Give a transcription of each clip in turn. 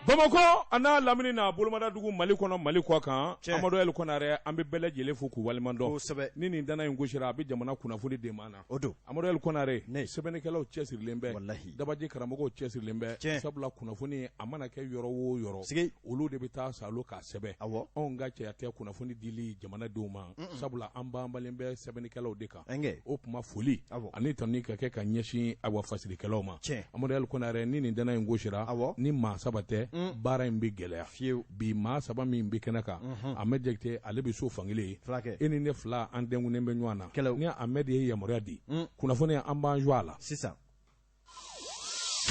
Bamakɔ a n'a lamini n'a bolomadadugu Mali kɔnɔ Mali kɔ kan Amadu El Konare an bɛ bɛɛ lajɛlen fo k'u waleɲuman dɔn, kosɛbɛ, ni nin dana in gosira a bɛ jamana kunnafoni de ma na, o don, Amadu El Konare sɛbɛnnikɛlaw cɛsirilen bɛ, walahi, dabaji karamɔgɔw cɛsirilen bɛ, tiɲɛ, sabula kunnafoni a mana kɛ yɔrɔ o yɔrɔ, sigi, olu de bɛ taa saalo k'a sɛbɛn, awɔ, anw ka cɛya tɛ kunnafoni dili jamanadenw ma, sabula an banbalen bɛ sɛbɛnnikɛlaw de kan. O tuma foli ani tanuni ka kɛ ka ɲɛsin awa fasirikɛlaw ma Amadu El Konare ni nin dana in gosira ni maa saba tɛ baara in bɛ gɛlɛya fiyewu bi maa saba min bɛ kɛnɛ kan Ahmed Jakite ale bɛ so fankelen e ni ne fila an dɛnkunnen bɛ ɲɔgɔn na ni Ahmed ye yamaruya di kunnafoni an b'an jɔ a la sisan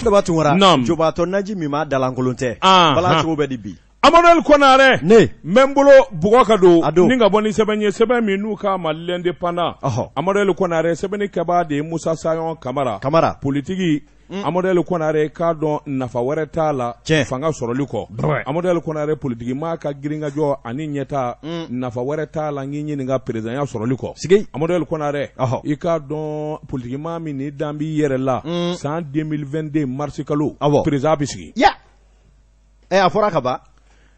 Daba Tunkara Naamu. Jobaatɔ naji min maa dalankolon tɛ Anhan. Bala cogo bɛ di bi Amadu El Konare ne n bɛ n bolo bugɔ ka don A don. ni ka bɔ ni sɛbɛn ye sɛbɛn min n'u k'a ma l'Indépendant Ɔhɔ. Amadu El Konare sɛbɛnni kɛbaa de ye Musa Sayɔn Kamara Kamara politiki Amadu El Konare k'a dɔn nafa wɛrɛ t'a la Tiɲɛ. fanga sɔrɔli kɔ Brɛ. Amadu El Konare politikimaa ka girinkajɔ ani ɲɛtaa nafa wɛrɛ t'a la n k'i ɲininka perezidanya sɔrɔli kɔ Sigi. Amadu El Konare Ɔhɔ. i k'a dɔn politikimaa min ni dan b'i yɛrɛ la san 2022 marisi kalo Awɔ. perezan bɛ sigi ya ɛ a fɔra ka ban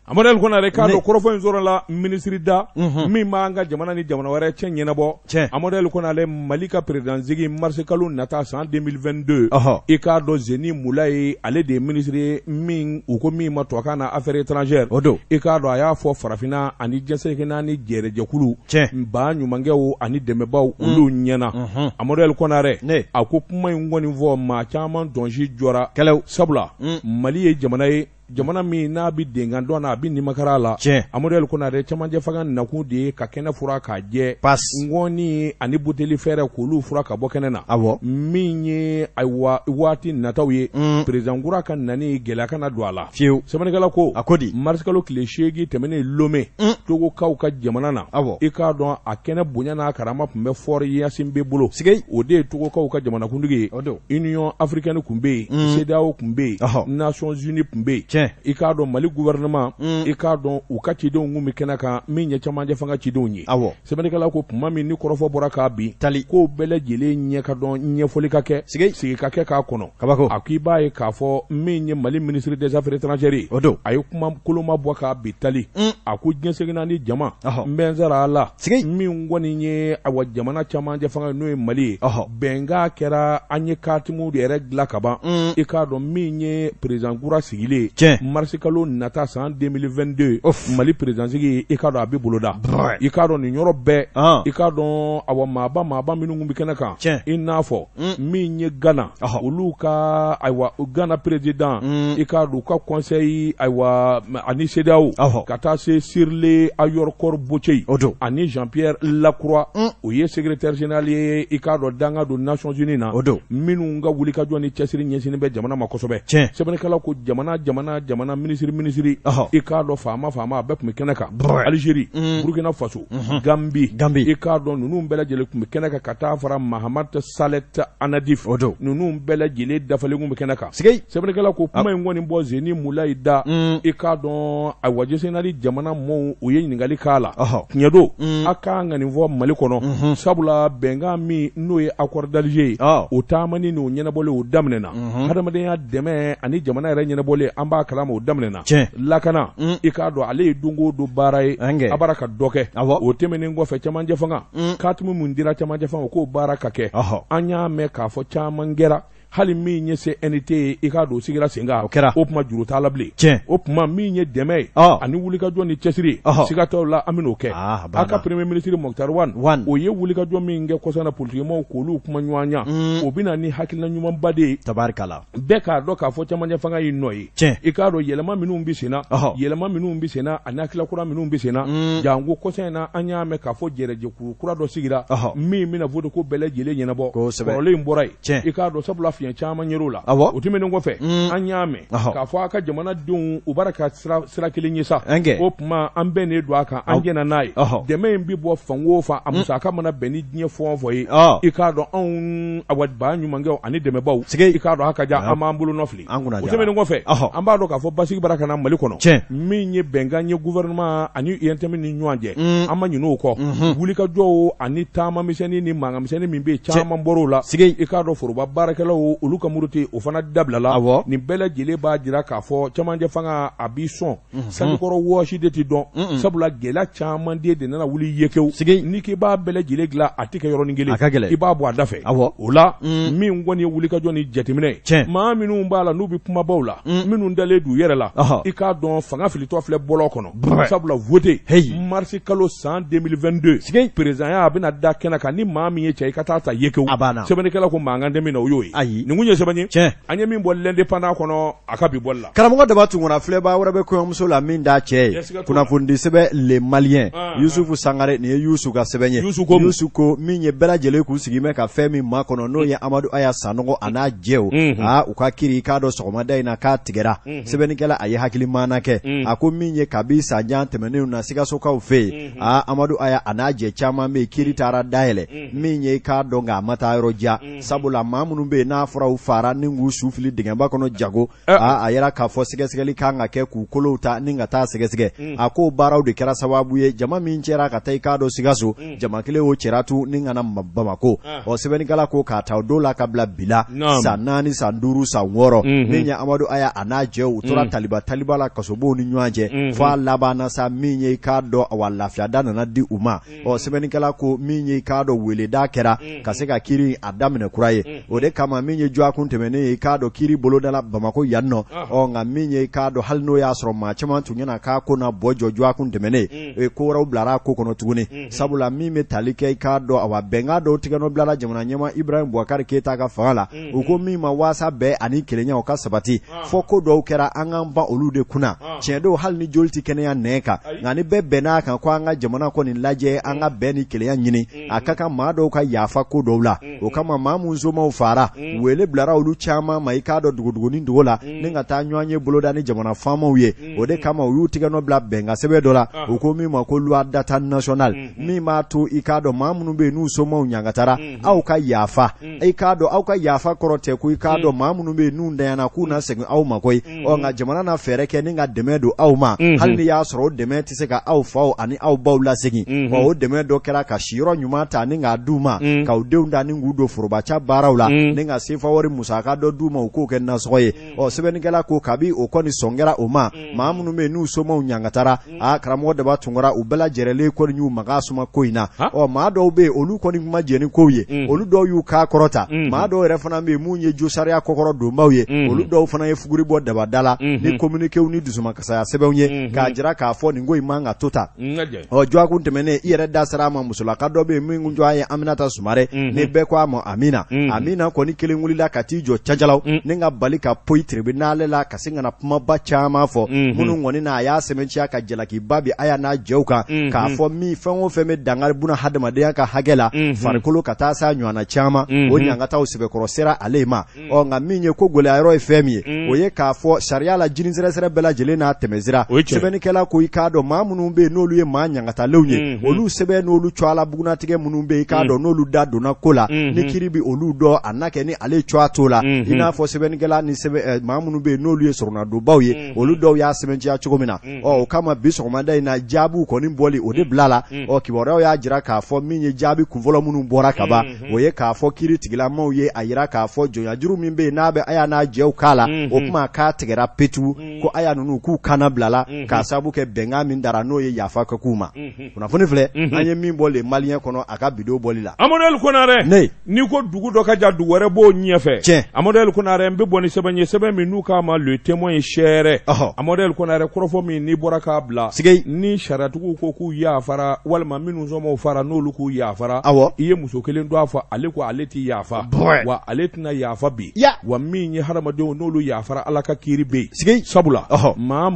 Amadu El Konare k'a Ne. dɔn kɔrɔfɔ in sɔrɔla minisiri da min b'an ka jamana ni jamana wɛrɛ cɛ ɲɛnabɔ Tiɲɛ. Amadu El Konare Mali ka président sigi marisi kalo nata san 2022 Ɔhɔ. i k'a dɔn Zeni Mulayi ale de ye minisiri ye min u ko min ma tubabukan na affaires étrangères O don. i k'a dɔn a y'a fɔ farafinna ani diɲɛ seleke naani jɛrɛjɛkulu Tiɲɛ. ba ɲumankɛw ani dɛmɛbaaw olu ɲɛna Amadu El Konare Ne. a ko kuma in kɔni fɔ maa caman dɔnsi jɔra Kɛlɛw. sabula Mali ye jamana ye jamana min n'a bɛ denkan dɔn na a bɛ nimakara la Tiɲɛ. Amadu El Konare cɛmancɛ fanga nakun de ye ka kɛnɛ fura k'a jɛ Pas. ngɔni ani buteli fɛɛrɛ k'olu fura ka bɔ kɛnɛ na Awɔ. min ye ayiwa waati nataw ye président kura ka nani gɛlɛya kana don a la Fiyewu. sɛbɛnnikɛla ko A ko di? marisikalo tile 8 tɛmɛnen Lome Togokaw ka jamana na Awɔ. i k'a dɔn a kɛnɛ bonya n'a karama tun bɛ Faure Gnassingbé bolo Sigi. o de ye Togokaw ka jamanakuntigi ye O don. Union africaine tun bɛ yen CEDEAO tun bɛ yen Ɔhɔ. Nations Unies tun bɛ yen Tiɲɛ. i k'a dɔn Mali gouvernement i k'a dɔn u ka cidenw tun bɛ kɛnɛ kan min ye cɛmancɛ fanga cidenw ye Awɔ. sɛbɛnnikɛla ko tuma min ni kɔrɔfɔ bɔra k'a bin Tali. ko bɛɛ lajɛlen ɲɛ ka dɔn ɲɛfɔli ka kɛ Sigi. sigi ka kɛ k'a kɔnɔ Kabako. a k'i b'a ye k'a fɔ min ye Mali ministre des affaires étrangères ye O don. a ye kuma koloma bɔ k'a bin tali a ko diɲɛ seleke naani jama Ɔhɔ. n bɛ n sara a la Sigi. min kɔni ye awa jamana cɛmancɛ fanga ye n'o ye Mali ye Ɔhɔ. bɛnkan kɛra an ye katimu de yɛrɛ dilan ka ban i k'a dɔn min ye président kura sigilen ye Tiɲɛ. marisikalo nata san 2022 Of. Mali président sigi i k'a dɔn a bɛ boloda Brɛ. i k'a dɔn nin yɔrɔ bɛɛ An. i k'a dɔn awa maaba maaba minnu tun bɛ kɛnɛ kan Tiɲɛ. i n'a fɔ min ye Ghana Ɔhɔ. olu ka ayiwa Ghana président i k'a dɔn u ka conseil ayiwa ani CEDEAO Ɔhɔ. ka taa se Sirle Ayorkor Botey O don. ani Jean-Pierre Lacroix o ye secrétaire général ye i k'a dɔn danga don Nations Unies na O don. minnu ka wulikajɔ ni cɛsiri ɲɛsinnen bɛ jamana ma kosɛbɛ Tiɲɛ. sɛbɛnnikɛla ko jamana jamana jamana minisiri minisiri Ɔhɔ. i k'a dɔn faama faama a bɛɛ tun bɛ kɛnɛ kan Brɛ. Algérie Burkina Faso Gambie Gambie. i k'a dɔn ninnu bɛɛ lajɛlen tun bɛ kɛnɛ kan ka taa fara Mahamat Saleh Annadif O don. ninnu bɛɛ lajɛlen dafalen tun bɛ kɛnɛ kan Sigi. sɛbɛnnikɛla ko kuma in kɔni bɔ Zeni Mulayi da i k'a dɔn ayiwa diɲɛ jamana mɔɔw u ye ɲininkali k'a la Ɔhɔ. tiɲɛ don a kan ka nin fɔ Mali kɔnɔ sabula bɛnkan min n'o ye accord d'Alger ye Ɔ. o taamani n'o ɲɛnabɔli o daminɛna hadamadenya dɛmɛ ani jamana yɛrɛ ɲɛnabɔli an b'a kalama o daminɛna Tiɲɛ. lakana i k'a dɔn ale ye don o don baara ye Ɛnkɛ. a bara ka dɔ kɛ Awɔ. o tɛmɛnen kɔfɛ cɛmancɛ fanga katimu min dira cɛmancɛ fanga k'o baara ka kɛ Ɔhɔ. an y'a mɛn k'a fɔ caman kɛra hali min ye CNT ye i k'a dɔn o sigira sen kan O kɛra. o tuma juru t'a la bilen Tiɲɛ. o tuma min ye dɛmɛ ye Ɔ. ani wulikajɔ ni cɛsiri ye Ɔhɔ. siga t'aw la an bɛn'o kɛ Ah, a banna. a ka premier ministre Moctar Ouane Ouane. o ye wulikajɔ min kɛ kɔsa in na politikimaaw k'olu kuma ɲɔgɔnya o bɛ na ni hakilina ɲumanba de ye Tabarikala. bɛɛ k'a dɔn k'a fɔ cɛmancɛ fanga y'i nɔ ye Tiɲɛ. i k'a dɔn yɛlɛma minnu bɛ sen na Ɔhɔ. yɛlɛma minnu bɛ sen na ani hakilila kura minnu bɛ sen na janko kɔsa in na an y'a mɛn k'a fɔ jɛrɛjɛkulu kura dɔ sigira Ɔhɔ. min bɛna vote ko bɛɛ lajɛlen ɲɛnabɔ Kosɛbɛ. kɔrɔlen in bɔra yen Tiɲɛ. i k'a dɔn sabula fiɲɛ caman yer'o la Awɔ. o tɛmɛnen kɔfɛ an y'a mɛn Ɔhɔ. k'a fɔ a ka jamanadenw u b'ara ka sira kelen ye sa Ɛnkɛ. o tuma an bɛɛ ne don a kan an Aw. jɛna n'a ye Ɔhɔ. dɛmɛ in bɛ bɔ fan o fan a musaka mana bɛn ni diɲɛ fɛn o fɛn ye Ɔ. i k'a dɔn anw awa ba ɲumankɛw ani dɛmɛbaw Sigi. i k'a dɔn a ka jan an b'an bolo nɔ fili An kunna o diyara. tɛmɛnen kɔfɛ Ɔhɔ. an b'a dɔn k'a fɔ basigi bara ka na Mali kɔnɔ Tiɲɛ. min ye bɛnkan ye gouvernement ani UNTM ni ɲɔgɔn cɛ an ma ɲinɛ o kɔ wulikajɔw ani taamamisɛnnin ni mankanmisɛnnin min bɛ yen caman bɔr'o la Sigi. i k'a dɔn foroba baarakɛlaw ko olu ka muruti o fana dabilala awɔ nin bɛɛ lajɛlen b'a jira k'a fɔ cɛmancɛ fanga a b'i sɔn sanjikɔrɔ wɔsi de tɛ dɔn sabula gɛlɛya caman de nana wuli yekew n'i k'i b'a bɛɛ lajɛlen dilan a tɛ kɛ yɔrɔnin kelen a ka gɛlɛn i b'a bɔ a da fɛ awɔ o la min kɔni ye wulikajɔ ni jateminɛ ye tiɲɛ maa minnu b'a la n'u bɛ kumabaw la minnu dalen d'u yɛrɛ la i k'a dɔn fanga filitɔ filɛ bɔlɔn kɔnɔ sabula vote marisi kalo san 2022 sigi perezidanya a bɛna da kɛnɛ kan ni maa min ye cɛ i ka taa ta yekew a banna sɛbɛnnikɛla ko mankan tɛ min na o y'o ye ayi nin kun ye sɛbɛn ye tiɲɛ an ye min bɔ l'Indépendant kɔnɔ a ka bi bɔli la karamɔgɔ daba tunkara filɛbaa wɛrɛ bɛ kɔɲɔmuso la min t'a cɛ ye kunnafonidi sɛbɛn Le Malien Yusufu Sangare nin ye Yusu ka sɛbɛn ye Yusu ko min ye bɛɛ lajɛlen k'u sigi bɛ ka fɛn min makɔnɔ n'o ye Amadu Aya Sanɔgɔ a n'a jɛw aa u ka kiri i k'a dɔn sɔgɔmada in na k'a tigɛra sɛbɛnnikɛla a ye hakilimaana kɛ a ko min ye kabi san jan tɛmɛnenw na Sikasokaw fɛ yen aa Amadu Aya a n'a jɛ caman bɛ yen kiri taara dayɛlɛ min ye i k'a dɔn nka a ma taa yɔrɔ jan sabula maa minnu bɛ yen n'a fɔra u fara ni k'u su fili dingɛba kɔnɔ jago aa a yira k'a fɔ sɛgɛsɛgɛli kan ka kɛ k'u kolow ta ni ka taa sɛgɛsɛgɛ a ko baaraw de kɛra sababu ye jama min cɛra ka taa i k'a dɔn Sikaso jama kelen o cɛra tun ni ka na Bamakɔ ɔ sɛbɛnnikɛla ko k'a ta o don la ka bila bi la san 4 san 5 san 6 min ye Amadu Aya a n'a jɛw u tora taliba taliba la kasobonw ni ɲɔgɔn cɛ fo a labanna sa min ye i k'a dɔn awa lafiyada nana di u ma ɔ sɛbɛnnikɛla ko min ye i k'a dɔn weleda kɛra ka se ka kiri a daminɛ kura ye o de kama min ye dɔgɔkun tɛmɛnen ye i k'a dɔn kiri bolodala Bamakɔ yan nɔ ɔ nka min ye i k'a dɔn hali n'o y'a sɔrɔ maa caman tun ɲɛna k'a ko na bɔ jɔ dɔgɔkun tɛmɛnen ko wɛrɛw bilara ko kɔnɔ tuguni sabula min bɛ tali kɛ i k'a dɔn awa bɛnkan dɔw tigɛnɔ bilala jamana ɲɛmaa Ibrahim Boubacar Keita ka fanga la u ko min ma waasa bɛn ani kelenya o ka sabati fɔ ko dɔw kɛra an k'an ban olu de kunna tiɲɛ don hali ni joli tɛ kɛnɛya nɛn kan nka ni bɛɛ bɛnna a kan ko an ka jamana kɔni lajɛ an ka bɛn ni kelenya ɲini a ka kan maa dɔw ka yafa ko dɔw la o kama maa minnu somaw fara wele bilara olu caman ma i k'a dɔn dogodogonin dogo la ni ka taa ɲɔgɔn ye boloda ni jamana faamaw ye o de kama u y'u tigɛnɔ bila bɛnkan sɛbɛn dɔ la u ko min ma ko loi d'attente nationale min b'a to i k'a dɔn maa minnu bɛ yen n'u somaw ɲangatara aw ka yafa i k'a dɔn aw ka yafa kɔrɔ tɛ ko i k'a dɔn maa minnu bɛ yen n'u ntanyana k'u na segin aw ma koyi ɔ nka jamana na fɛɛrɛ kɛ ni ka dɛmɛ don aw ma hali ni y'a sɔrɔ o dɛmɛ tɛ se ka aw faw ani aw baw lasegin wa o dɛmɛ dɔ kɛra ka siyɔrɔ ɲuman ta ni k'a d'u ma k'aw denw ta ni k'u don forobaca baaraw la ni ka sefa wari musaka dɔ d'u ma u k'o kɛ nasɔngɔ ye ɔ sɛbɛnnikɛla ko kabi o kɔni sɔn kɛra o ma maa minnu bɛ yen n'u somaw ɲangatara aa karamɔgɔ daba tunkara u bɛɛ lajɛrɛlen kɔni y'u maga suma ko in na ɔ maa dɔw bɛ yen olu kɔni ma jɛn ni kow ye olu dɔw y'u kan kɔrɔta maa dɔw yɛrɛ fana bɛ yen minnu ye josariya kɔkɔrɔ donbaw ye olu dɔw fana ye fuguri bɔ dabada la ni communiquéw ni dusumakasaya sɛbɛnw ye k'a jira k'a fɔ nin ko in man ka to tan ɔ dɔgɔkun tɛmɛnen i yɛrɛ da sera a ma musolaka dɔ bɛ yen min tɔgɔ ye Aminata Sumare ni bɛɛ ko a ma Amina Amina kɔni kelen wulila ka t'i jɔ cajalaw ni ka bali ka poyi tribunal la ka sin ka na kumaba caman fɔ minnu kɔni na a y'a sɛmɛntiya ka jalakiba bin Aya n'a jɛw kan k'a fɔ min fɛn o fɛn bɛ dankari buna hadamadenya ka hakɛ la farikolo ka taa s'a ɲɔgɔnna caman o ɲangataw sɛbɛkɔrɔ sera ale ma ɔ nka min ye ko gɛlɛya yɔrɔ ye fɛn min ye o ye k'a fɔ sariya la jini sɛrɛsɛrɛ bɛɛ lajɛlen n'a tɛmɛsira sɛbɛnnikɛla ko i k'a dɔn maa minnu bɛ yen n'olu ye maa ɲangatalenw ye olu sɛbɛn n'olu tɔgɔ la bugunatigɛ minnu bɛ yen i k'a dɔn n'olu da donna ko la ni kiri bɛ olu dɔn a na kɛ ni ale tɔgɔ t'o la i n'a fɔ sɛbɛnnikɛla ni sɛbɛn maa minnu bɛ yen n'olu ye soronadonbaw ye olu dɔw y'a sɛbɛntiya cogo min na ɔ o kama bi sɔgɔmada in na jaabiw kɔni bɔli o de bila la ɔ kibaruyaw y'a jira k'a fɔ min ye jaabi kunfɔlɔ minnu bɔra ka ban o ye k'a fɔ kiri tigilamaw ye a jira k'a fɔ jɔnyajuru min bɛ yen n'a bɛ Aya n'a jɛw kan la o tuma k'a tigɛra petu ko Aya ninnu k'u kana bilala k'a sababu kɛ bɛnkan min dara n'o ye yafa kɛ k'u ma kunnafoni filɛ an ye min bɔ Le Malien kɔnɔ a ka bi don bɔli la Amadu El Konare ne n'i ko dugu dɔ ka jan dugu wɛrɛ b'o ɲɛfɛ tiɲɛ Amadu El Konare n bɛ bɔ ni sɛbɛn ye sɛbɛn min n'u k'a ma Le Témoin ye sɛɛrɛ Amadu El Konare kɔrɔfɔ min n'i bɔra k'a bila sigi ni sariyatigiw ko k'u yafara walima minnu somɔgɔw fara n'olu k'u yafara awɔ i ye muso kelen dɔ fɔ ale ko ale tɛ yafa wa ale tɛna yafa bi wa min ye hadamadenw n'olu yafara Ala ka kiiri bɛ yen sigi sabula maa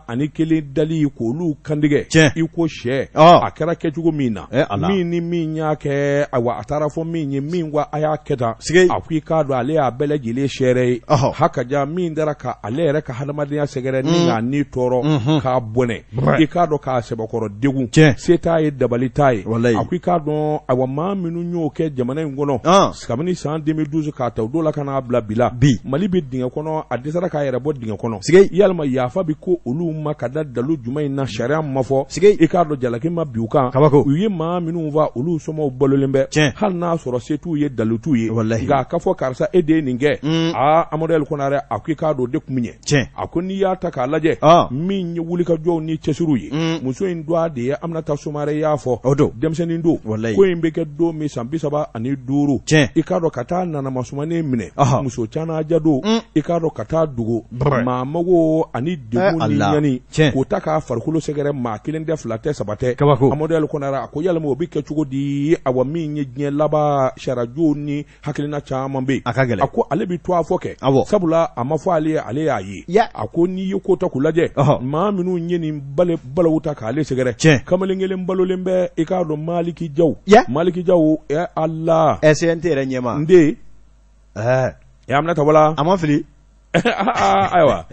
21 dali k'olu kantigɛ tiɲɛ i ko sɛ a kɛra kɛcogo min na min ni min y'a kɛ ayiwa a taara fɔ min ye min ko a y'a kɛ tan sigi a ko i k'a dɔn ale y'a bɛɛ lajɛlen seere ye hakaja min dara ka ale yɛrɛ ka hadamadenya sɛgɛrɛ ni k'a ni tɔɔrɔ k'a bɔnɛ i k'a dɔn k'a sɛbɛkɔrɔ degun se t'a ye dabali t'a ye a ko i k'a dɔn ayiwa maa minnu y'o kɛ jamana in kɔnɔ kabini san 2012 k'a ta o don la ka n'a bila bi la bi Mali bɛ dingɛ kɔnɔ a dɛsɛra k'a yɛrɛ bɔ dingɛ kɔnɔ sigi yalima yafa bɛ ko olu ma ka da dalu jumɛn in na sariya ma fɔ sigi i k'a dɔn jalaki ma bin u kan kabako u ye maa minnu faa olu somɔgɔw balolen bɛ tiɲɛ hali n'a sɔrɔ se t'u ye dalu t'u ye nka a ka fɔ karisa e de ye nin kɛ aa Amadu El Konare a ko i k'a dɔn o de tun bɛ ɲɛ tiɲɛ a ko n'i y'a ta k'a lajɛ min ye wulikajɔw ni cɛsiriw ye muso in dɔgɔ de ye Aminata Sumare y'a fɔ o don denmisɛnnin don walayi ko in bɛ kɛ don min san 35 tiɲɛ i k'a dɔn ka taa nanama sumanen minɛ muso canaja don i k'a dɔn ka taa dogo maa mago ani degun ni ɲani k'o ta k'a farikolo sɛgɛrɛ maa kelen tɛ fila tɛ saba tɛ kabako Amadu El Konare a ko yalima o bɛ kɛ cogo di awa min ye diɲɛ laban sariyajo ni hakilina caman bɛ yen a ka gɛlɛn a ko ale bɛ to a fɔ kɛ awɔ sabula a ma fɔ ale ye ale y'a ye a ko n'i ye ko ta k'u lajɛ maa minnu ye nin balawu ta k'ale sɛgɛrɛ tiɲɛ kamalen kelen balolen bɛ i k'a dɔn Maliki Jaw Maliki Jaw ɛ Ala CNT yɛrɛ ɲɛmaa n den ɛɛ Aminata wala a ma fili ayiwa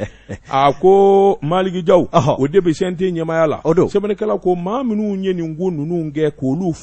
a ko Maliki Jaw o de bɛ CNT ɲɛmaaya la o don sɛbɛnnikɛla ko maa minnu ye nin ko ninnu kɛ k'olu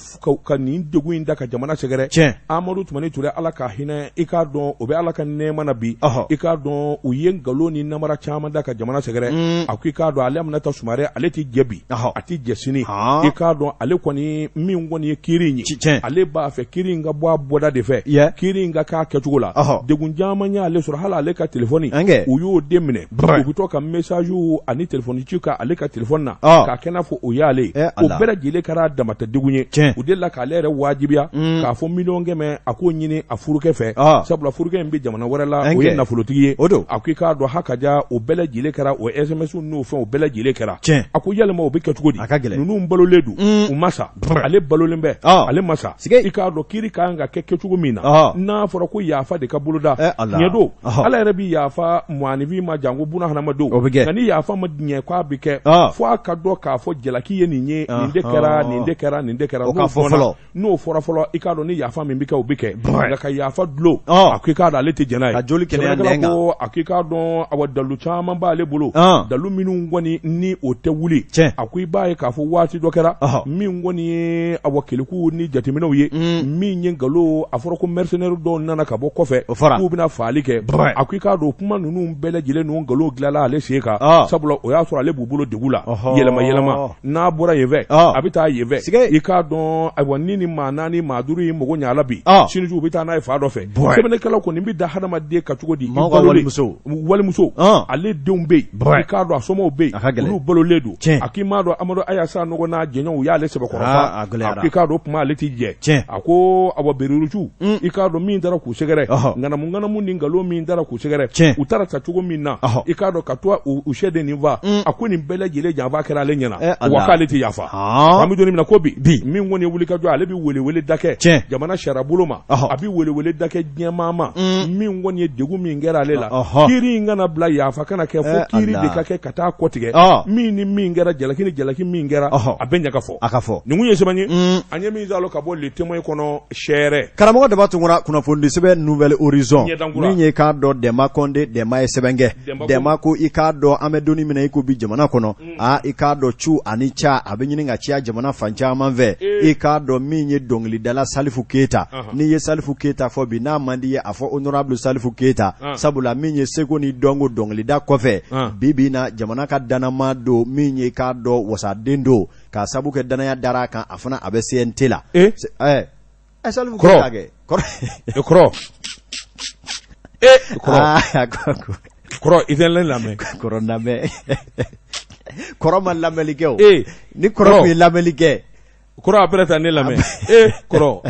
ka nin degun in da ka jamana sɛgɛrɛ tiɲɛ Amadu Tumani Ture Ala ka hinɛ i k'a dɔn o bɛ Ala ka nɛɛma na bi i k'a dɔn u ye nkalon ni namara caman da ka jamana sɛgɛrɛ a ko i k'a dɔn ale Aminata Sumare ale tɛ jɛ bi a tɛ jɛ sini i k'a dɔn ale kɔni min kɔni ye kiiri in ye tiɲɛ ale b'a fɛ kiiri in ka bɔ a bɔda de fɛ kiiri in ka k'a kɛcogo la degun caman y'ale sɔrɔ hali ale ka telefɔni u y'o de minɛ u bɛ to ka message ani telefɔni ci ka ale ka telefɔni na k'a kɛ n'a fɔ o y'ale ye o bɛɛ lajɛlen kɛra a damata degun ye u delila k'ale yɛrɛ wajibiya k'a fɔ miliyɔn 100 a k'o ɲini a furukɛ fɛ sabula furukɛ in bɛ jamana wɛrɛ la o ye nafolotigi ye o don a ko i k'a dɔn hakaja o bɛɛ lajɛlen kɛra o SMS n'o fɛn o bɛɛ lajɛlen kɛra a ko yalima o bɛ kɛ cogo di a ka gɛlɛn ninnu balolen don u ma sa ale balolen bɛ ale ma sa i k'a dɔn kiiri ka kan ka kɛ kɛcogo min na n'a fɔra ko yafa de ka boloda tiɲɛ don ala yɛrɛ bɛ yafa maaninfin ma janko buna hadamadenw o bɛ kɛ nka ni yafa ma ɲɛ k'a bɛ kɛ fo a ka dɔn k'a fɔ jalaki ye nin ye nin de kɛra nin de kɛra nin de kɛra o ka fɔ fɔlɔ n'o fɔra fɔlɔ i k'a dɔn ni yafa min bɛ kɛ o bɛ kɛ nka ka yafa dulon a ko i k'a dɔn ale tɛ jɛn n'a ye ka joli kɛnɛya nɛn kan ko a ko i k'a dɔn awa dalu caman b'ale bolo dalu minnu kɔni ni o tɛ wuli a ko i b'a ye k'a fɔ waati dɔ kɛra min kɔni ye awa keleku ni jateminɛw ye min ye nkalon a fɔra ko mercenaires dɔw nana ka bɔ kɔfɛ k'u bɛna faali kɛ a ko i k'a dɔn kuma ninnu bɛɛ lajɛlen ninnu nkalon dilanla ale sen kan sabula o y'a sɔrɔ ale b'u bolo degun la yɛlɛma yɛlɛma n'a bɔra yen fɛ a bɛ taa yen fɛ i k'a dɔn ayiwa ni ni maa naani maa duuru ye mago ɲɛ a la bi sini u bɛ taa n'a ye fa dɔ fɛ sɛbɛnnikɛla kɔni bɛ da hadamaden kan cogo di walimuso ale denw bɛ yen i k'a dɔn a somɔgɔw bɛ yen olu balolen don a k'i m'a dɔn Amadu Aya Sanogo n'a jɛɲɔgɔnw u y'ale sɛbɛkɔrɔ fa a k'i k'a dɔn kuma ale tɛ jɛ a ko awa bererusu i k'a dɔn min taara k'u sɛgɛrɛ ŋanamu ŋanamu ni nkalon min taara k'u sɛgɛrɛ u taara ta cogo min na i k'a dɔn ka to u sɛden nin fa a ko nin bɛɛ lajɛlen janfa kɛra ale ɲɛna wa k'ale tɛ yafa an bɛ don min na ko bi min kɔni ye wulikajɔ ale bɛ welewele da kɛ jamana sariyabolo ma a bɛ welewele da kɛ diɲɛmaa ma min kɔni ye degun min kɛra ale la kiiri in kana bila yafa kana kɛ fo kiiri de ka kɛ ka taa kɔtigɛ min ni min kɛra jalaki ni jalaki min kɛra a bɛ ɲɛ ka fɔ a ka fɔ nin kun ye sɛbɛn ye an ye min sɔrɔ ka bɔ Le Témoin kɔnɔ sɛrɛ karamɔgɔ Daba Tunkara kunnafonidi sɛbɛn Nouvel Horizon min ye k'a dɔn Dɛnba Kɔnde Dɛnba ye sɛbɛn kɛ Dɛnba ko i k'a dɔn an bɛ don min na i ko bi jamana kɔnɔ aa i k'a dɔn cu ani ca a bɛ ɲini ka caya jamana fan caman fɛ i k'a dɔn min ye dɔnkilidala Salifu Keyita n'i ye Salifu Keyita fɔ bi n'a man d'i ye a fɔ honorable Salifu Keyita sabula min ye seko ni dɔnko dɔnkilida kɔfɛ bi bi na jamana ka dannama don min ye k'a dɔn wasaden don k'a sabu kɛ danaya dara a kan a fana a bɛ CNT la ɛ Salifu Keyita kɛ kɔrɔ kɔrɔ i tɛ ne lamɛn kɔrɔ lamɛn kɔrɔ ma lamɛnli kɛ o ni kɔrɔ tun ye lamɛnli kɛ kɔrɔ a bɛna taa ne lamɛn ee kɔrɔ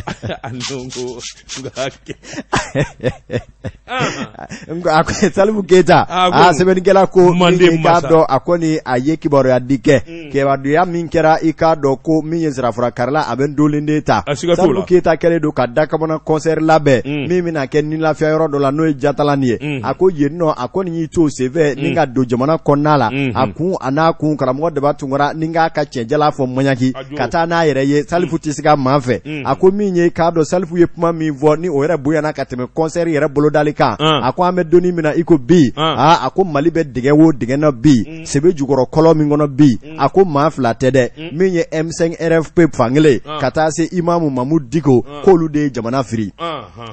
a ko Salifu Keyita a sɛbɛnnikɛla ko i k'a dɔn a kɔni a ye kibaruya di kɛ mm. kibaruya min kɛra i k'a dɔn ko min ye sirafura karila a bɛ ntolen de ta Salifu Keyita kɛlen don ka dakamana concert labɛn mm. min bɛna kɛ ni lafiya yɔrɔ dɔ la n'o ye Jatalan ye mm. a ko yen nɔ a kɔni y'i to senfɛ ni ka don jamana kɔnɔna la mm-hmm. a kun a n'a kun karamɔgɔ Daba Tunkara ni k'a ka cɛnjala fɔ maɲaki ka taa n'a yɛrɛ ye Salifu tɛ siga maa fɛ a ko min ye k'a dɔn Salifu ye kuma min fɔ ni o yɛrɛ bonyana ka tɛmɛ concert yɛrɛ bolodali kan a ko an bɛ don min na i ko bi aa a ko Mali bɛ dingɛ o dingɛ na bi sebe jukɔrɔ kɔlɔn min kɔnɔ bi a ko ko maa fila tɛ dɛ, min ye M5 RFP fankelen ka taa se imamu Mamudu Diko, k'olu de ye jamana firi.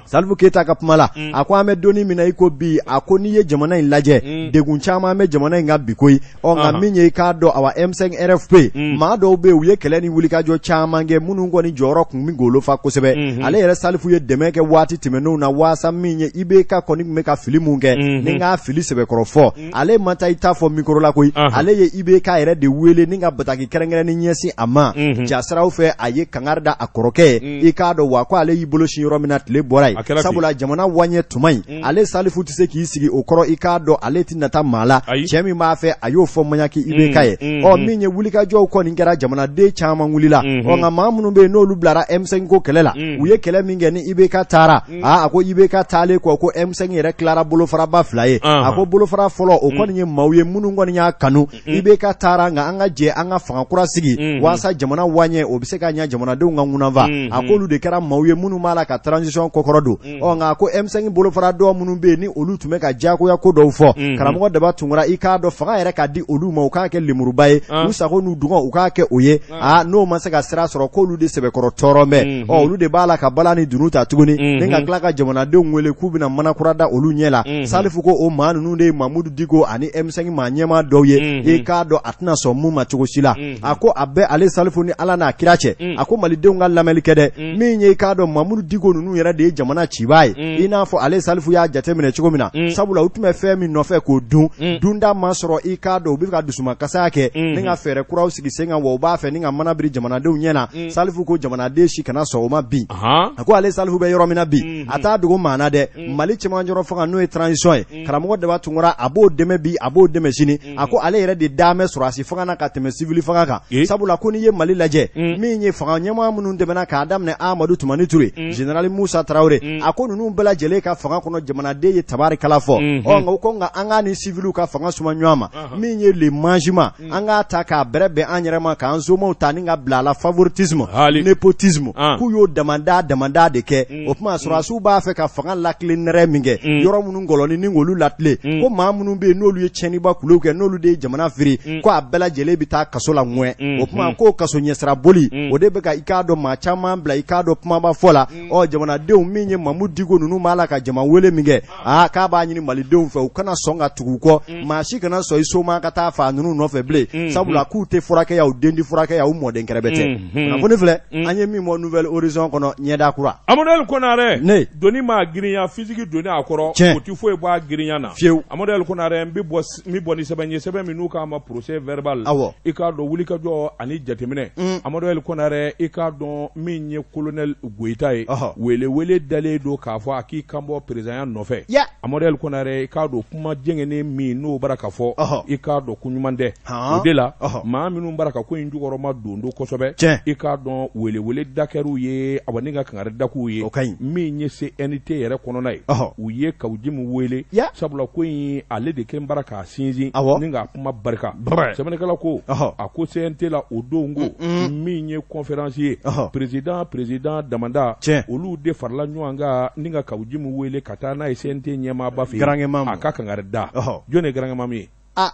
Salifu Keyita ka kuma la, a ko an bɛ donni min na i ko bi, a ko n'i ye jamana in lajɛ, degun caman bɛ jamana in kan bi koyi. Ɔ nka min ye i k'a dɔn, awa, M5 RFP maa dɔw bɛ yen, u ye kɛlɛ ni wulikajɔ caman kɛ, minnu kɔni jɔyɔrɔ tun bɛ golo fa kosɛbɛ. Ale yɛrɛ Salifu ye dɛmɛ kɛ waati tɛmɛnenw na waasa min ye IBK kɔni tun bɛ ka fili mun kɛ, ni k'a fili sɛbɛkɔrɔ fɔ. Ale ma taa i ta fɔ mikoro la koyi, ale ye IBK yɛrɛ de wele ni ka bataki kɛrɛnkɛrɛnnen ɲɛsin a ma jasiraw fɛ. A ye kangari da a kɔrɔkɛ ye, i k'a dɔn wa, ko ale y'i bolo sin yɔrɔ min na, tile bɔra yen, sabula jamana waɲɛ tuma in, ale Salifu tɛ se k'i sigi o kɔrɔ. I k'a dɔn, ale tɛ nata maa la, cɛ min b'a fɛ, a y'o fɔ maɲaki IBK ye. Ɔ min ye wulikajɔw kɔni kɛra, jamanaden caman wulila. Ɔ nka maa minnu bɛ yen, n'olu bilara M5 ko kɛlɛ la, u ye kɛlɛ min kɛ ni IBK taara, aa, a ko IBK taalen kɔ, ko M5 yɛrɛ tilara bolofaraba fila ye. A ko bolofara fɔlɔ, o kɔni ye maaw ye minnu kɔni y'a kanu, IBK taara, nka an ka jɛ an ka fanga kura sigi waasa jamana waɲɛ o bɛ se ka ɲɛ, jamanadenw ka ŋunanfa. A k'olu de kɛra maaw ye minnu b'a la ka transition kɔkɔrɔ don. Ɔ nka a ko M5 bolofara dɔ minnu bɛ yen, ni olu tun bɛ ka diyagoya ko dɔw fɔ, karamɔgɔ Daba Tunkara, i k'a dɔn, fanga yɛrɛ ka di olu ma, u k'a kɛ lemuruba ye, u sago n'u dungɔ, u k'a kɛ o ye. Aa, n'o ma se ka sira sɔrɔ, k'olu de sɛbɛkɔrɔ tɔɔrɔ bɛ. Ɔ olu de b'a la ka bala ni dunun ta tuguni ni ka tila ka jamanadenw wele k'u bɛna mana kura da olu ɲɛ la. Salifu ko o maa ninnu de ye Mamudu Diko ani M5 maa ɲɛmaa dɔw ye. I k'a dɔn, a tɛna sɔn mun ma cogo si la. A ko a bɛ ale Salifu ni Ala n'a kira cɛ, a ko malidenw ka lamɛnli kɛ dɛ, min ye i k'a dɔn Mamudu Diko ninnu yɛrɛ de ye jamana cibaa ye, i n'a fɔ ale Salifu y'a jateminɛ cogo min na, sabula u tun bɛ fɛn min nɔfɛ k'o dun, dunda ma sɔrɔ. I k'a dɔn, u bɛ ka dusumakasaya kɛ ni ka fɛɛrɛ kuraw sigi sen kan, wa u b'a fɛ ni ka mana biri jamanadenw ɲɛ na. Salifu ko jamanaden si kana sɔn o ma bi. A ko ale Salifu bɛ yɔrɔ min na bi, a t'a dogo maa na dɛ, Mali cɛmancɛrɔ fanga, n'o ye transition ye, karamɔgɔ Daba Tunkara, a b'o dɛmɛ bi, a b'o dɛmɛ sini. A ko ale yɛrɛ de dalen bɛ sɔrɔdasi fanga na ka tɛmɛ sivili fanga kan, sabula ko n'i ye Mali lajɛ, min ye fanga ɲɛmaa minnu tɛmɛna k'a daminɛ Amadu Tumani Ture, Général Musa Tarawele, a ko ninnu bɛɛ lajɛlen ka fanga kɔnɔ, jamanaden ye tabarikala fɔ. Ɔ nka u ko nka an k'a ni siviliw ka fanga suma ɲɔgɔn ma, min ye le management, an k'a ta k'a bɛrɛ bɛn an yɛrɛ ma, k'an somaw ta ni ka bila a la, favoritisme, népotisme, k'u y'o damada damada de kɛ. O tuma sɔrɔdasiw b'a fɛ ka fanga latilen nɛrɛ min kɛ, yɔrɔ minnu gɔlɔni ni k'olu latilen, ko maa minnu bɛ yen, n'olu ye tiɲɛniba kulew kɛ, n'olu de ye jamana firi, ko a bɛɛ lajɛlen bɛ taa kaso la ŋɛn. O tuma k'o kaso ɲɛsira boli, o de bɛ ka i k'a dɔn maa caman bila i k'a dɔn kumaba fɔ la. Ɔ jamanadenw, min ye Mamudu Diko ninnu b'a la ka jama wele min kɛ, aa, k'a b'a ɲini malidenw fɛ, u kana sɔn ka tugu u kɔ. Maa si kana sɔn i soma ka taa faa ninnu nɔfɛ bilen, sabula k'u tɛ furakɛ yan, u den tɛ furakɛ yan, u mɔden kɛrɛbɛ tɛ. Kunnafoni filɛ an ye min bɔ Nouvel Horizon kɔnɔ, ɲɛda kura. Amadu Konarɛ, ne doni maa girinya fisigi doni a kɔrɔ, o tɛ foyi bɔ a girinya na fiyewu. Amadu Konarɛ, n bɛ bɔ n bɛ bɔ ni sɛbɛn ye, sɛbɛn min n'u k'a ma procès verbal. Awɔ. I k'a dɔn, wulikajɔ ani jateminɛ. Amadu El Konarɛ, i k'a dɔn, min ye colonel Goyita ye, wele dalen don k'a fɔ a k'i kan bɔ présidentya nɔfɛ. Amadu El Konarɛ, i k'a dɔn, kuma jɛngɛnen min n'o bara ka fɔ, i k'a dɔn ko ɲuman tɛ. O de la, maa minnu bara ka ko in jukɔrɔma don don kosɛbɛ, i k'a dɔn welewele da kɛr'u ye, awa, ni ka kangari da k'u ye. Min ye CNT yɛrɛ kɔnɔna ye, u ye Kawu Jim wele, sabula ko in ale de kɛlen bara k'a sinsin ni k'a kuma barika. Sɛbɛnnikɛla ko, a ko CNT la o don, ko min ye conférence ye, président damada, olu de farala ɲɔgɔn kan ni ka Kawu Jim wele ka taa n'a ye CNT ɲɛmaaba fɛ yen, a ka kangari da. Jɔn ye grand imam ye? Aa,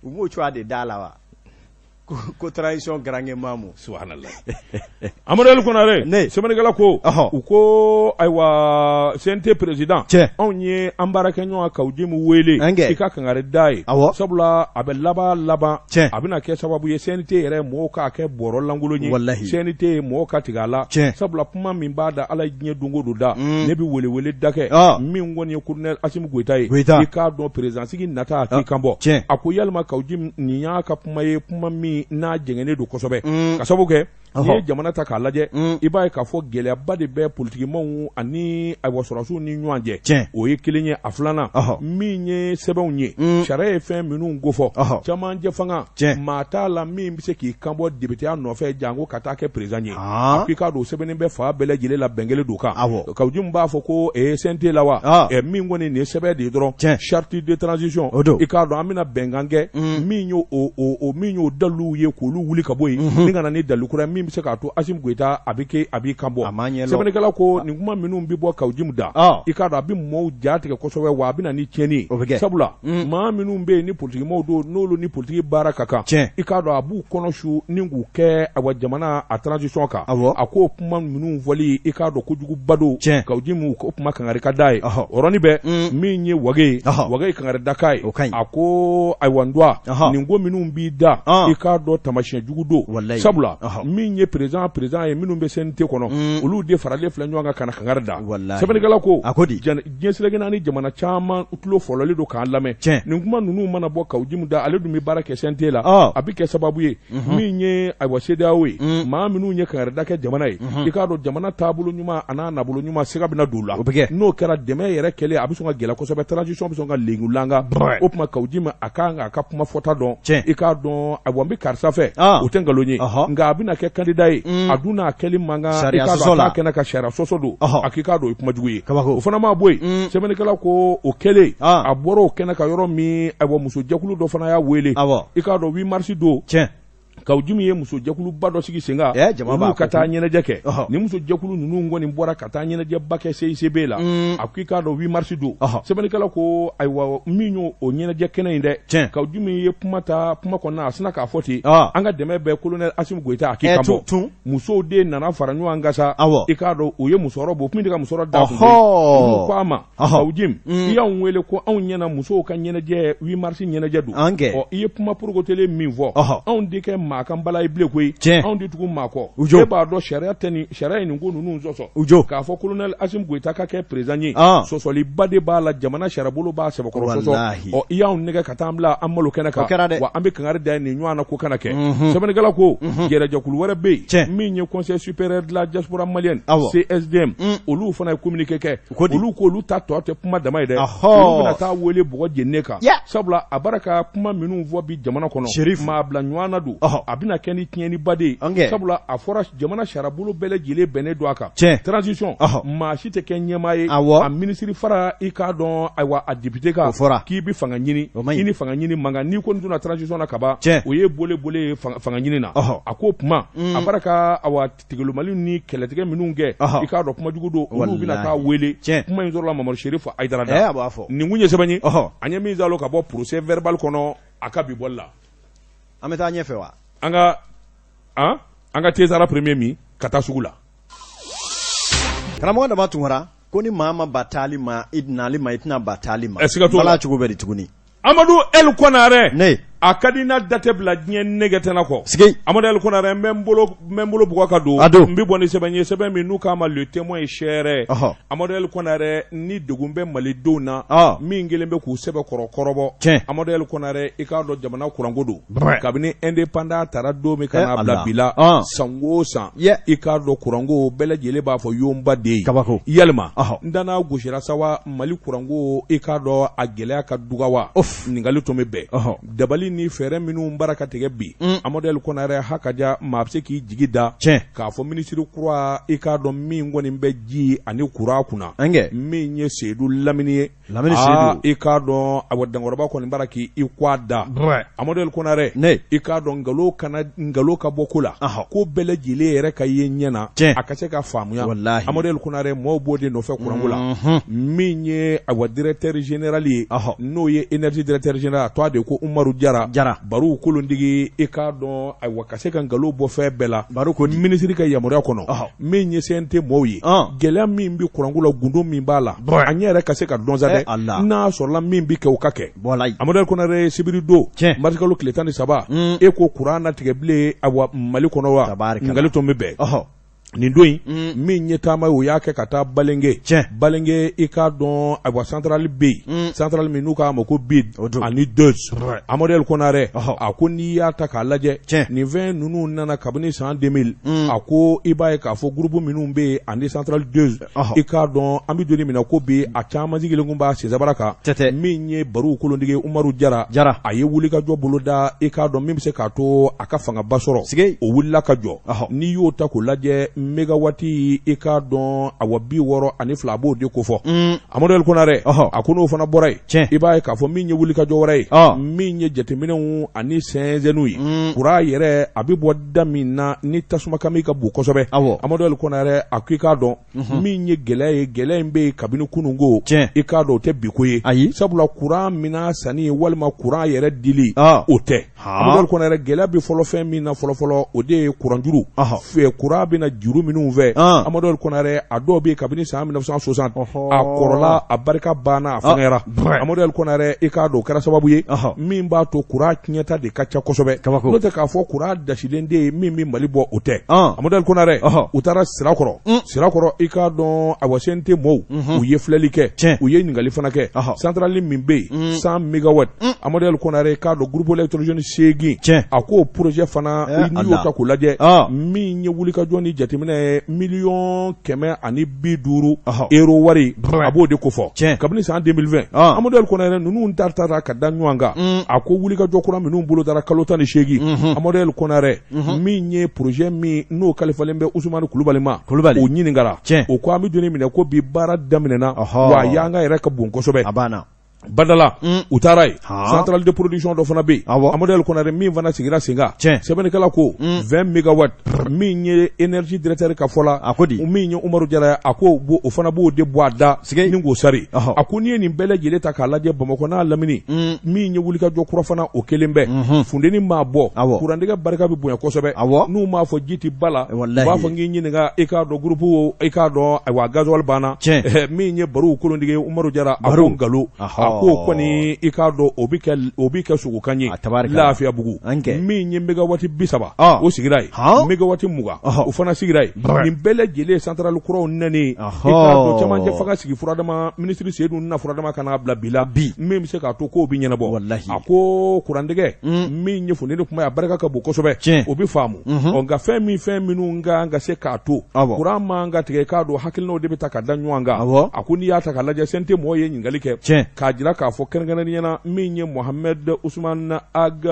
u m'o cogoya de da la wa, ko transition grand imam. Subhanallah. Amadu El Konare, ne sɛbɛnnikɛla ko, u ko ayiwa, CNT président, anw ye an baarakɛɲɔgɔn Kawu Jim wele i ka kangari da ye, sabula a bɛ laban laban, a bɛna kɛ sababu ye CNT yɛrɛ mɔgɔw k'a kɛ bɔrɔ lankolon ye, walahi, CNT mɔgɔw ka tigɛ a la, sabula kuma min b'a da Ala ye diɲɛ don o don da, ne bɛ welewele da kɛ min kɔni ye colonel Asimi Goyita ye, i k'a dɔn président sigi nata, a k'i kan bɔ. A ko yalima Kawu Jim, nin y'a ka kuma ye, kuma min n'a jɛngɛnnen don kosɛbɛ, ka sababu kɛ n'i ye jamana ta k'a lajɛ, i b'a ye k'a fɔ gɛlɛyaba de bɛ politikimaw ani ayiwa sɔrɔdasiw ni ɲɔgɔn cɛ. O ye kelen ye. A filanan, min ye sɛbɛnw ye, sariya ye fɛn minnu kofɔ, cɛmancɛ fanga, maa t'a la min bɛ se k'i kan bɔ depiteya nɔfɛ janko ka taa kɛ président ye. A k'i k'a dɔn sɛbɛnnen bɛ fan bɛɛ lajɛlen la, bɛn kelen don kan. Kawu Jim b'a fɔ ko CNT la wa, min kɔni nin ye sɛbɛn de ye dɔrɔn, charte de transition, i k'a dɔn an bɛna bɛnkan kɛ min y'o min y'o daliluw ye k'olu wuli ka bɔ yen ni ka na ni dalilu kura min. min bɛ se k'a to Asimi Goyita a bɛ kɛ a b'i kan bɔ sɛbɛnnikɛla ko nin kuma minnu bɛ bɔ Kawu Jimu da i k'a dɔn a bɛ maaw ja tigɛ kosɛbɛ wa a bɛ na ni tiɲɛni ye sabula maa minnu bɛ yen ni politikimɔgɔw don n'olu ni politiki baara ka kan i k'a dɔn a b'u kɔnɔ su ni k'u kɛ awa jamana a transition kan a k'o kuma minnu fɔli i k'a dɔn kojuguba don Kawu Jimu o kuma kangari ka d'a ye o yɔrɔnin bɛɛ min ye Wage ye Wage ye kangari da k'a ye a ko ayiwa n dɔgɔ nin ko minnu b'i da i k'a dɔn taamasiyɛn jugu don sabula min ye président président ye minnu bɛ CNT kɔnɔ olu de faralen filɛ ɲɔgɔn kan ka na kangari da sɛbɛnnikɛla ko a ko di diɲɛ seleke naani jamana caman tulo fɔlɔlen don k'an lamɛn nin kuma ninnu mana bɔ Kawu Jimu da ale dun bɛ baara kɛ CNT la a bɛ kɛ sababu ye min ye ayiwa CEDEAO ye maa minnu ye kangarida kɛ jamana ye i k'a dɔn jamana taabolo ɲuman a n'a nabolo ɲuman siga bɛna don o la n'o kɛra dɛmɛ yɛrɛ kɛlen a bɛ sɔn ka gɛlɛya kosɛbɛ transition bɛ sɔn ka lengulanka o tuma Kawu Jimu a kan k'a ka kuma fɔta dɔn i k'a dɔn ayiwa n bɛ karisa fɛ o tɛ nkalon ye nka a bɛna kɛ candidat ye a dun n'a kɛli man kan i k'a dɔn a kɛnɛ ka sariya sɔsɔ don a k'i k'a dɔn o ye kuma jugu ye o fana ma bɔ yen sɛbɛnnikɛla ko o kɛlen a bɔra o kɛnɛ kan yɔrɔ min ayiwa musojɛkulu dɔ fana y'a wele i k'a dɔn 8 mars don tiɲɛ Kawu Jimu ye musojɛkuluba dɔ sigi sen kan olu ka taa ɲɛnajɛ kɛ ni musojɛkulu ninnu kɔni bɔra ka taa ɲɛnajɛba kɛ CICB la a ko i k'a dɔn 8 mars don sɛbɛnnikɛla ko ayiwa min y'o o ɲɛnajɛ kɛnɛ in dɛ tiɲɛ Kawu Jimu ye kuma ta kuma kɔnɔna a sinna k'a fɔ ten an ka dɛmɛ bɛ colonel Asimi Goyita a k'i kan bɔ musow de nana fara ɲɔgɔn kan sa i k'a dɔn u ye musɔrɔ bɔ min tɛ ka musɔrɔ da kun olu ko a ma Kawu Jim i y'anw wele ko anw ɲɛna musow ka ɲɛnajɛ 8 mars ɲɛnajɛ don ɔ i ye kuma porokotelen min fɔ anw tɛ kɛ maa kan bala ye bilen koyi anw tɛ tugu maa kɔ e b'a dɔn sariya tɛ nin sariya ye nin ko ninnu sɔsɔ k'a fɔ colonel Asimi Goyita ka kɛ président ye sɔsɔliba de b'a la jamana sariyabolo b'a sɛbɛkɔrɔ sɔsɔ ɔ i y'anw nɛgɛ ka taa an bila an malo kɛnɛ kan wa an bɛ kangari da nin ɲɔgɔn na ko kana kɛ sɛbɛnnikɛla ko yɛrɛjɛkulu wɛrɛ bɛ yen min ye conseil supérieur de la diaspora malienne CSDM olu fana ye communiqué kɛ olu ko olu ta tɔ tɛ kuma dama ye dɛ olu bɛna taa wele bɔgɔ jeninen kan sabula a bara ka kuma minnu fɔ bi jamana kɔnɔ maa bila ɲɔgɔn na don a bɛna kɛ ni tiɲɛniba de ye sabula a fɔra jamana sariyabolo bɛɛ lajɛlen bɛnnen don a kan transition maa si tɛ kɛ ɲɛmaa ye a minisiri fara i k'a dɔn ayiwa a député kan k'i bɛ fanga ɲini i ni fanga ɲini man kan n'i kɔni donna transition na kaban o ye bole bole ye fanga ɲini na a ko kuma a bara ka awa tigɛlomali ni kɛlɛtigɛ minnu kɛ i k'a dɔn kuma jugu don olu bɛna taa wele kuma in sɔrɔla Mamadu Serifu Hayidara da nin kun ye sɛbɛn ye an ye min zalo ka bɔ procès verbal kɔnɔ a ka bi bɔli la an bɛ taa ɲɛfɛ wa an ka an ka thé-sara premier min ka taa sugu la karamɔgɔ dama tunkara ko ni maa ma ban taali ma i nali ma i tɛna ban taali ma bala cogo bɛ di tuguni Amadu El Konare ne a ka di n'a da tɛ bila diɲɛ nɛgɛ tɛna kɔ sigi Amadu El Konare n bɛ n bolo n bɛ n bolo bugɔ ka don a don n bɛ bɔ ni sɛbɛn ye sɛbɛn min n'u k'a ma Le Témoin ye sɛrɛ Amadu El Konare ni degun bɛ malidenw na min kɛlen bɛ k'u sɛbɛkɔrɔ kɔrɔbɔ tiɲɛ Amadu El Konare i k'a dɔn jamana kuranko don kabini indépendance tara don min ka n'a bila bi la san o san i k'a dɔn kuranko bɛɛ lajɛlen b'a fɔ yonba de ye kabako yalima n danna gosira sa wa Mali kuranko i k'a dɔn a gɛlɛya ka duga wa ɲininkali tun bɛ bɛn dabali ni fɛɛrɛ minnu bara ka tigɛ bi Amadu El Konare ha ka ja maa bɛ se k'i jigi da k'a fɔ minisiri kura i k'a dɔn min kɔni bɛ ji ani kuran kunna min ye Seyidu Lamini ye Lamini Seyidu i k'a dɔn awa dankɔrɔba kɔni bara k'i k'a da Amadu El Konare i k'a dɔn nkalon ka bɔ ko la ko bɛɛ lajɛlen yɛrɛ ka ye ɲɛ na a ka se ka faamuya Amadu El Konare mɔgɔw b'o de nɔfɛ kuranko la min ye awa directeur général ye n'o ye énergie directeur général a tɔgɔ de ko Umaru Jara Jara baro kolontigi i k'a dɔn ayiwa ka se ka nkalon bɔ fɛn bɛɛ la baro ko minisiri ka yamaruya kɔnɔ min ye CNT mɔgɔw ye gɛlɛya min bɛ kuranko la gundo min b'a la a ɲɛ yɛrɛ ka se ka dɔn sa dɛ n'a sɔrɔla min bɛ kɛ o ka kɛ Amadu El Konare sibiri don marisikalo tile 13 e ko kuran na tigɛ bilen awa Mali kɔnɔ wa ɲininkali tun bɛ bɛn nin don in min ye taama ye o y'a kɛ ka taa Balenge Balenge i k'a dɔn ayiwa centrale bɛ yen centrale min n'u k'a ma ko BID ani DEUS Amadu El Konare a ko n'i y'a ta k'a lajɛ nin fɛn ninnu nana kabini san 2000 a ko i b'a ye k'a fɔ groupe minnu bɛ yen ani centrale DEUS i k'a dɔn an bɛ don min na ko bi a caman sigilen kun b'a sensabara kan min ye baro kolontigi Umaru Jara Jara a ye wulikajɔ boloda i k'a dɔn min bɛ se k'a to a ka fangaba sɔrɔ o wulila ka jɔ n'i y'o ta k'o lajɛ mégawati i k'a dɔn awa 62 a b'o de kofɔ Amadu El Konare a ko n'o fana bɔra yen i b'a ye k'a fɔ min ye wulikajɔ wɛrɛ ye min ye jateminɛw ani sɛnsɛnniw ye kuran yɛrɛ a bɛ bɔ da min na ni tasuma kami ka bon kosɛbɛ Amadu El Konare a ko i k'a dɔn min ye gɛlɛya ye gɛlɛya in bɛ yen kabini kununko i k'a dɔn o tɛ bi ko ye ayi sabula kuran minan sanni walima kuran yɛrɛ dili o tɛ Amadu El Konare gɛlɛya bɛ fɔlɔ fɛn min na fɔlɔfɔlɔ o de ye kuranjuru kuran bɛ na juru minnu fɛ Amadu El Konare a dɔw bɛ yen kabini san 1960 a kɔrɔla a barika banna a fɛngɛra Amadu El Konare i k'a dɔn o kɛra sababu ye min b'a to kuran tiɲɛta de ka ca kosɛbɛ n'o tɛ k'a fɔ kuran dasilen de ye min bɛ Mali bɔ o tɛ Amadu El Konare u taara Sirakɔrɔ Sirakɔrɔ i k'a dɔn awa CNT mɔɔw u ye filɛli kɛ u ye ɲininkali fana kɛ santarali min bɛ yen 100 mégawatt Amadu El Konare i k'a dɔn groupe électrogène 8 a k'o projet fana n'i y'o ta k'o lajɛ min ye wulikajɔ ni jateminɛ ye 150 millions euro wari a b'o de kofɔ kabini san 2020 Amadu El Konare ninnu ta taara ka da ɲɔgɔn kan a ko wulikajɔ kura minnu bolodara kalo 18 Amadu El Konare min ye projet min n'o kalifalen bɛ Usumani Kulubali ma Kulubali o ɲininkara o ko an bɛ don minɛ ko bi baara daminɛna wa a yanga yɛrɛ ka bon kosɛbɛ a banna badala u taara yen centrale de production dɔ fana bɛ yen Amadu El Konare min fana sigira sen kan sɛbɛnnikɛla ko 20 mégawatt min ye énergie directeur ka fɔ la a ko di min ye Umaru Jara a ko o fana b'o de bɔ a da ni k'o sari a ko n'i ye nin bɛɛ lajɛlen ta k'a lajɛ Bamakɔ n'a lamini min ye wulikajɔ kura fana o kelen bɛɛ funteni maa bɔ kurantigɛ barika bɛ bonya kosɛbɛ n'u m'a fɔ ji tɛ ba la u b'a fɔ n k'i ɲininka i k'a dɔn groupe i k'a dɔn ayiwa gasoil banna min ye Baru Kolontigi Umaru Jara a ko nkalon a ko kɔni i k'a dɔn o bɛ kɛ sogokan ye Lafiyabugu min ye mégawatt 30 o sigira yen mégawatt 20 o fana sigira yen nin bɛɛ lajɛlen santarali kuraw nalen i k'a dɔn cɛmancɛ fanga sigi furadama minisiri Seyidu na furadama ka n'a bila bi la bi min bɛ se k'a to k'o bɛ ɲɛnabɔ walahi a ko kurantigɛ min ye funteni kuma ye a barika ka bon kosɛbɛ o bɛ faamu ɔ nka fɛn min fɛn minnu kan ka se k'a to kuran man ka tigɛ i k'a dɔn hakilinaw de bɛ ta ka da ɲɔgɔn kan a ko n'i y'a ta k'a lajɛ CNT mɔgɔw ye ɲininkali kɛ k'a jira k'a fɔ kɛrɛnkɛrɛnnenya na min ye Mohamed Usman Ag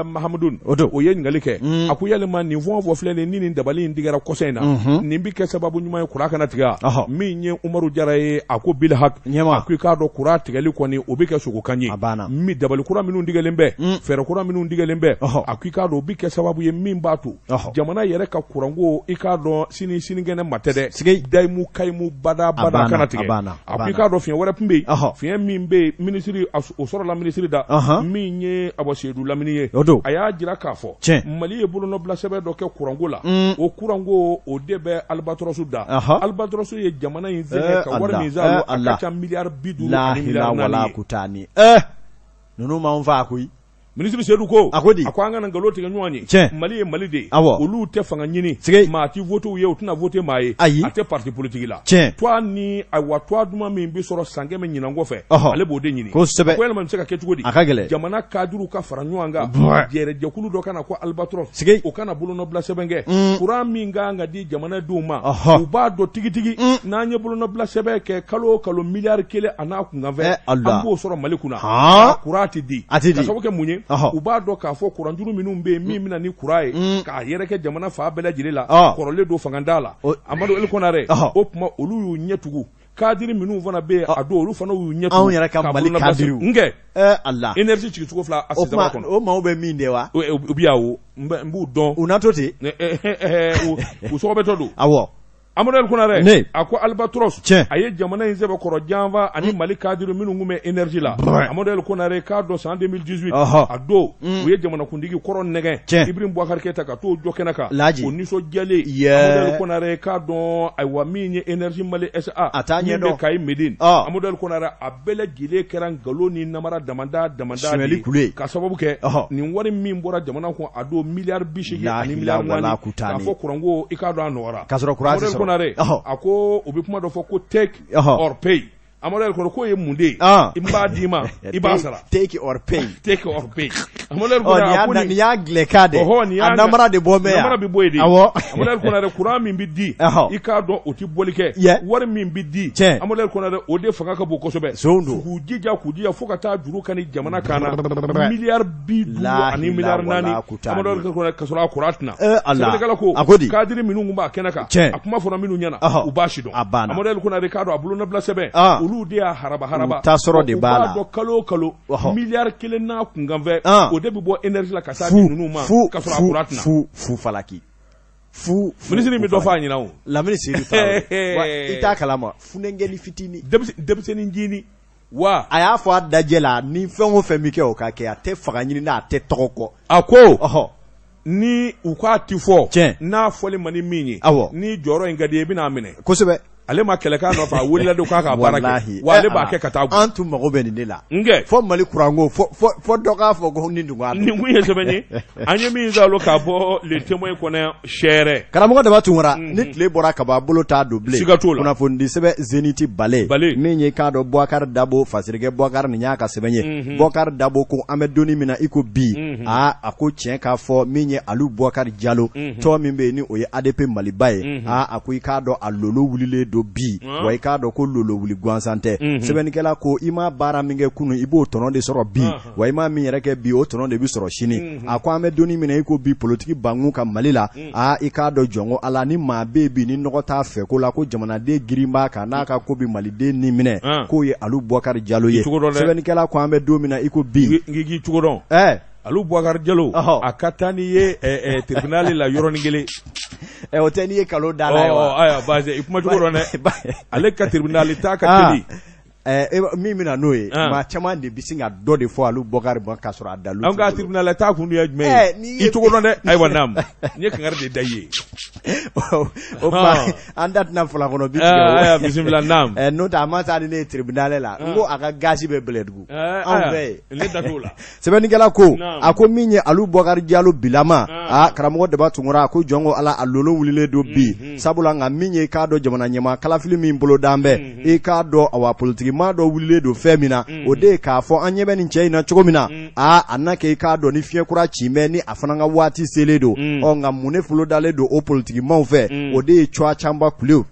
Mahamudu o ye ɲininkali kɛ a ko yalima nin fɛn o fɛn filɛ nin ni nin dabali in tigɛra kɔsa in na nin bɛ kɛ sababu ɲuman ye kuran kana tigɛ min ye Umaru Jara ye a ko bil hak a ko i k'a dɔn kuran tigɛli kɔni o bɛ kɛ sogokan ye min dabali kura minnu tigɛlen bɛ fɛɛrɛ kura minnu tigɛlen bɛ a ko i k'a dɔn o bɛ kɛ sababu ye min b'a to jamana yɛrɛ ka kuranko i k'a dɔn sini sinikɛnɛ ma tɛ dɛ dayimu kayimu bada bada kana tigɛ a ko i k'a dɔn fiɲɛ wɛrɛ tun bɛ yen fiɲɛ min bɛ yen minisiri o sɔrɔla minisiri da min ye Awa Seyidu Lamini ye a y'a jira k'a fɔ Mali ye bolonɔbila sɛbɛn dɔ kɛ kuranko la o kuranko o de bɛ Albatros da Albatros ye jamana in sɛgɛn ka wari min sɔrɔ a ka ca miliyari 50 ani miliyari 4 ye ninnu m'anw faa koyi Minisiri Seyidu ko a ko di a ko an kana nkalon tigɛ ɲɔgɔn ye tiɲɛ Mali ye Mali de ye awɔ olu tɛ fanga ɲini sike maa ti vote u ye u tɛna vote maa ye ayi a tɛ parti politique la tiɲɛ tɔgɔ ni ayiwa tɔgɔ duman min bɛ sɔrɔ san 100 ɲinan kɔfɛ ɔhɔ ale b'o de ɲini kosɛbɛ ko yalima nin bɛ se ka kɛ cogo di a ka gɛlɛn jamana cadrew ka fara ɲɔgɔn kan jɛrɛjɛkulu dɔ ka na ko Albatros sike o ka na bolonɔbila sɛbɛn kɛ kuran min ka kan ka di jamanadenw ma u b'a dɔn tigitigi n'an ye bolonɔbila sɛbɛn kɛ kalo o kalo miliyari 1 a n'a kunkanfɛn an b'o sɔrɔ Mali kunna kuran tɛ di a tɛ di ka sababu kɛ mun ye u b'a dɔn k'a fɔ kuranjuru minnu bɛ yen min bɛ na ni kuran ye k'a yɛrɛkɛ jamana fan bɛɛ lajɛlen la kɔrɔlen don fanga t'a la Amadu El Konare o tuma olu y'u ɲɛ tugu cadre minnu fana bɛ yen a don olu fana y'u ɲɛ tugu anw yɛrɛ ka Mali cadrew nkɛ Ala énergie sigicogo fila a saba kɔnɔ o maaw bɛ min de wa u bɛ yan o n b'u dɔn u natɔ ten u sɔgɔbɛtɔ don awɔ Amadu El Konare ne a ko Albatros tiɲɛ a ye jamana in sɛbɛkɔrɔ janfa ani Mali cadre minnu tun bɛ énergie la Amadu El Konare k'a dɔn san 2018 a don u ye jamanakuntigi kɔrɔ nɛgɛn tiɲɛ Ibrahim Boubacar Keita ka t'o jɔ kɛnɛ kan Laji o nisɔndiyalen Amadu El Konare k'a dɔn ayiwa min ye énergie Mali SA a t'a ɲɛ dɔn min bɛ Kayi Médine Amadu El Konare a bɛɛ lajɛlen kɛra nkalon ni namara damanda damanda de ye ka sababu kɛ nin wari min bɔra jamana kun a don miliyari 80 ani miliyari 4 k'a fɔ kuranko i k'a dɔn a nɔgɔyara k'a sɔrɔ kuran tɛ sɔrɔ. Konare a ko u bɛ kuma dɔ fɔ ko take or pay. Amadu El Kɔnɛ, k'o ye mun de ye? N b'a d'i ma, i b'a sara. Take or pay. Take or pay. Amadu El Kɔnɛ, a ko nin y'a gilɛkan de. Ɔhɔ, nin y'a a namara de bɔ mɛn yan. Namara bɛ bɔ yen de. Awɔ. Amadu El Kɔnɛ, courant min bɛ di, i k'a dɔn o tɛ bɔli kɛ. Wari min bɛ di, Amadu El Kɔnɛ, o de fanga ka bon kosɛbɛ. Zon don. K'u jija, k'u jija fo ka taa juru kani jamana kan na miliyari 50 ani miliyari 4, Amadu El Kɔnɛ, ka sɔrɔ a courant tɛ na. Sɛbɛnnikɛla ko, a ko di? Cadre minnu tun b'a kɛnɛ kan, a kuma fɔra minnu ɲɛna, u b'a si dɔn. A banna. Amadu El Kɔnɛ, k'a dɔn a bolonɔbila sɛbɛn, olu de y'a haraba haraba. U ta sɔrɔ de b'a la. U b'a dɔn kalo o kalo, miliyari 1 n'a kunkanfɛn, o de bɛ bɔ énergie la ka taa di ninnu ma, ka sɔrɔ a courant tɛ na. Fu fu falaki. Fu. Minisiri bɛ dɔ fɔ a ɲɛna o. Lamini Seydou Traoré. Wa i t'a kalama, funɛngɛni fitinin. Denmisɛnnin ncinin. Wa a y'a fɔ a dajɛ la, ni fɛn o fɛn bɛ kɛ, o ka kɛ, a tɛ fanga ɲini na, a tɛ tɔgɔ kɔ. A ko ni u k'a ti fɔ, n'a fɔli man di min ye, ni jɔyɔrɔ in ka di i bɛna a minɛ. Kosɛbɛ. Ale ma kɛlɛ k'a nɔfɛ, a wulila don k'a ka baara kɛ, wa ale b'a kɛ ka taa. An tun mago bɛ nin de la. N kɛ fɔ Mali kuranko, fɔ dɔ k'a fɔ ko nin dun k'a nin kun ye sɛbɛn ye an ye min salo k'a bɔ Le Témoin kɔnɔ sɛrɛ. Karamɔgɔ Daba Tunkara, ni tile bɔra ka ban, bolo t'a don bilen. Siga t'o la. Kunnafonidi sɛbɛn Zenith Bale, min ye k'a dɔn Boubacar Dabo, Fasirikɛ Boubacar, nin y'a ka sɛbɛn ye. Boubacar Dabo ko an bɛ donni min na i ko bi, aa, a ko tiɲɛ k'a fɔ, min ye Alu Boubacar Jalo, tɔn min bɛ yen ni o ye ADP Maliba ye, aa, a ko i k'a dɔn a lolo wulilen don bi, wa i k'a dɔn ko lolo wuli gansan tɛ. Sɛbɛnnikɛla ko i ma baara min kɛ kunun, i b'o tɔnɔ de sɔrɔ bi, wa i ma min yɛrɛ kɛ bi, o tɔnɔ de bɛ sɔrɔ sini. A ko an bɛ donni min na i ko bi, politiki bankun kan Mali la, aa, i k'a dɔn jɔnko Ala, ni maa bɛ bi ni nɔgɔ t'a fɛ ko la, ko jamanaden girin b'a kan n'a ka ko bɛ maliden ni minɛ, k'o ye Alu Boubacar Jalo ye. Sɛbɛnnikɛla ko an bɛ don min na i ko bi, n k'i cogo dɔn. Alu Boubacar Jalo, a ka taa n'i ye tribunal la yɔrɔnin kelen. O tɛ n'i ye kalo da la ye wa? Ayiwa, baasi i kuma cogo dɔn dɛ, ale ka tribunal taa ka teli. Min bɛna n'o ye, maa caman de bɛ sin ka dɔ de fɔ Alu Boubacar ma k'a sɔrɔ a dalu. An ka tribunal taa kun ye jumɛn ye? I cogo dɔn dɛ. Ayiwa, naam, n ye kangari de da i ye. O tuma, an da tɛna fila kɔnɔ bi tigɛ. Ayiwa, bisimila, naam. N'o tɛ, a ma taa ni ne ye tribunal la, n ko a ka gazi bɛ Bɛlɛdugu anw fɛ yen. Ne da t'o la. Sɛbɛnnikɛla ko, a ko min ye Alu Boubacar Jalo bilama, a karamɔgɔ Daba Tunkara, a ko jɔn ko Ala, a lolo wulilen don bi, sabula nka min ye i k'a dɔn jamana ɲɛmaa kalafili min bolodan bɛ, i k'a dɔn awa politikimaa dɔ wulilen don fɛn min na, o de ye k'a fɔ an ɲɛ bɛ nin cɛ in na cogo min na, aa, a na kɛ i k'a dɔn ni fiɲɛ kura ci bɛ ni a fana ka waati selen don. Ɔ nka mun ne bolodalen don o politikimaw fɛ? O de ye cuwa canba kulew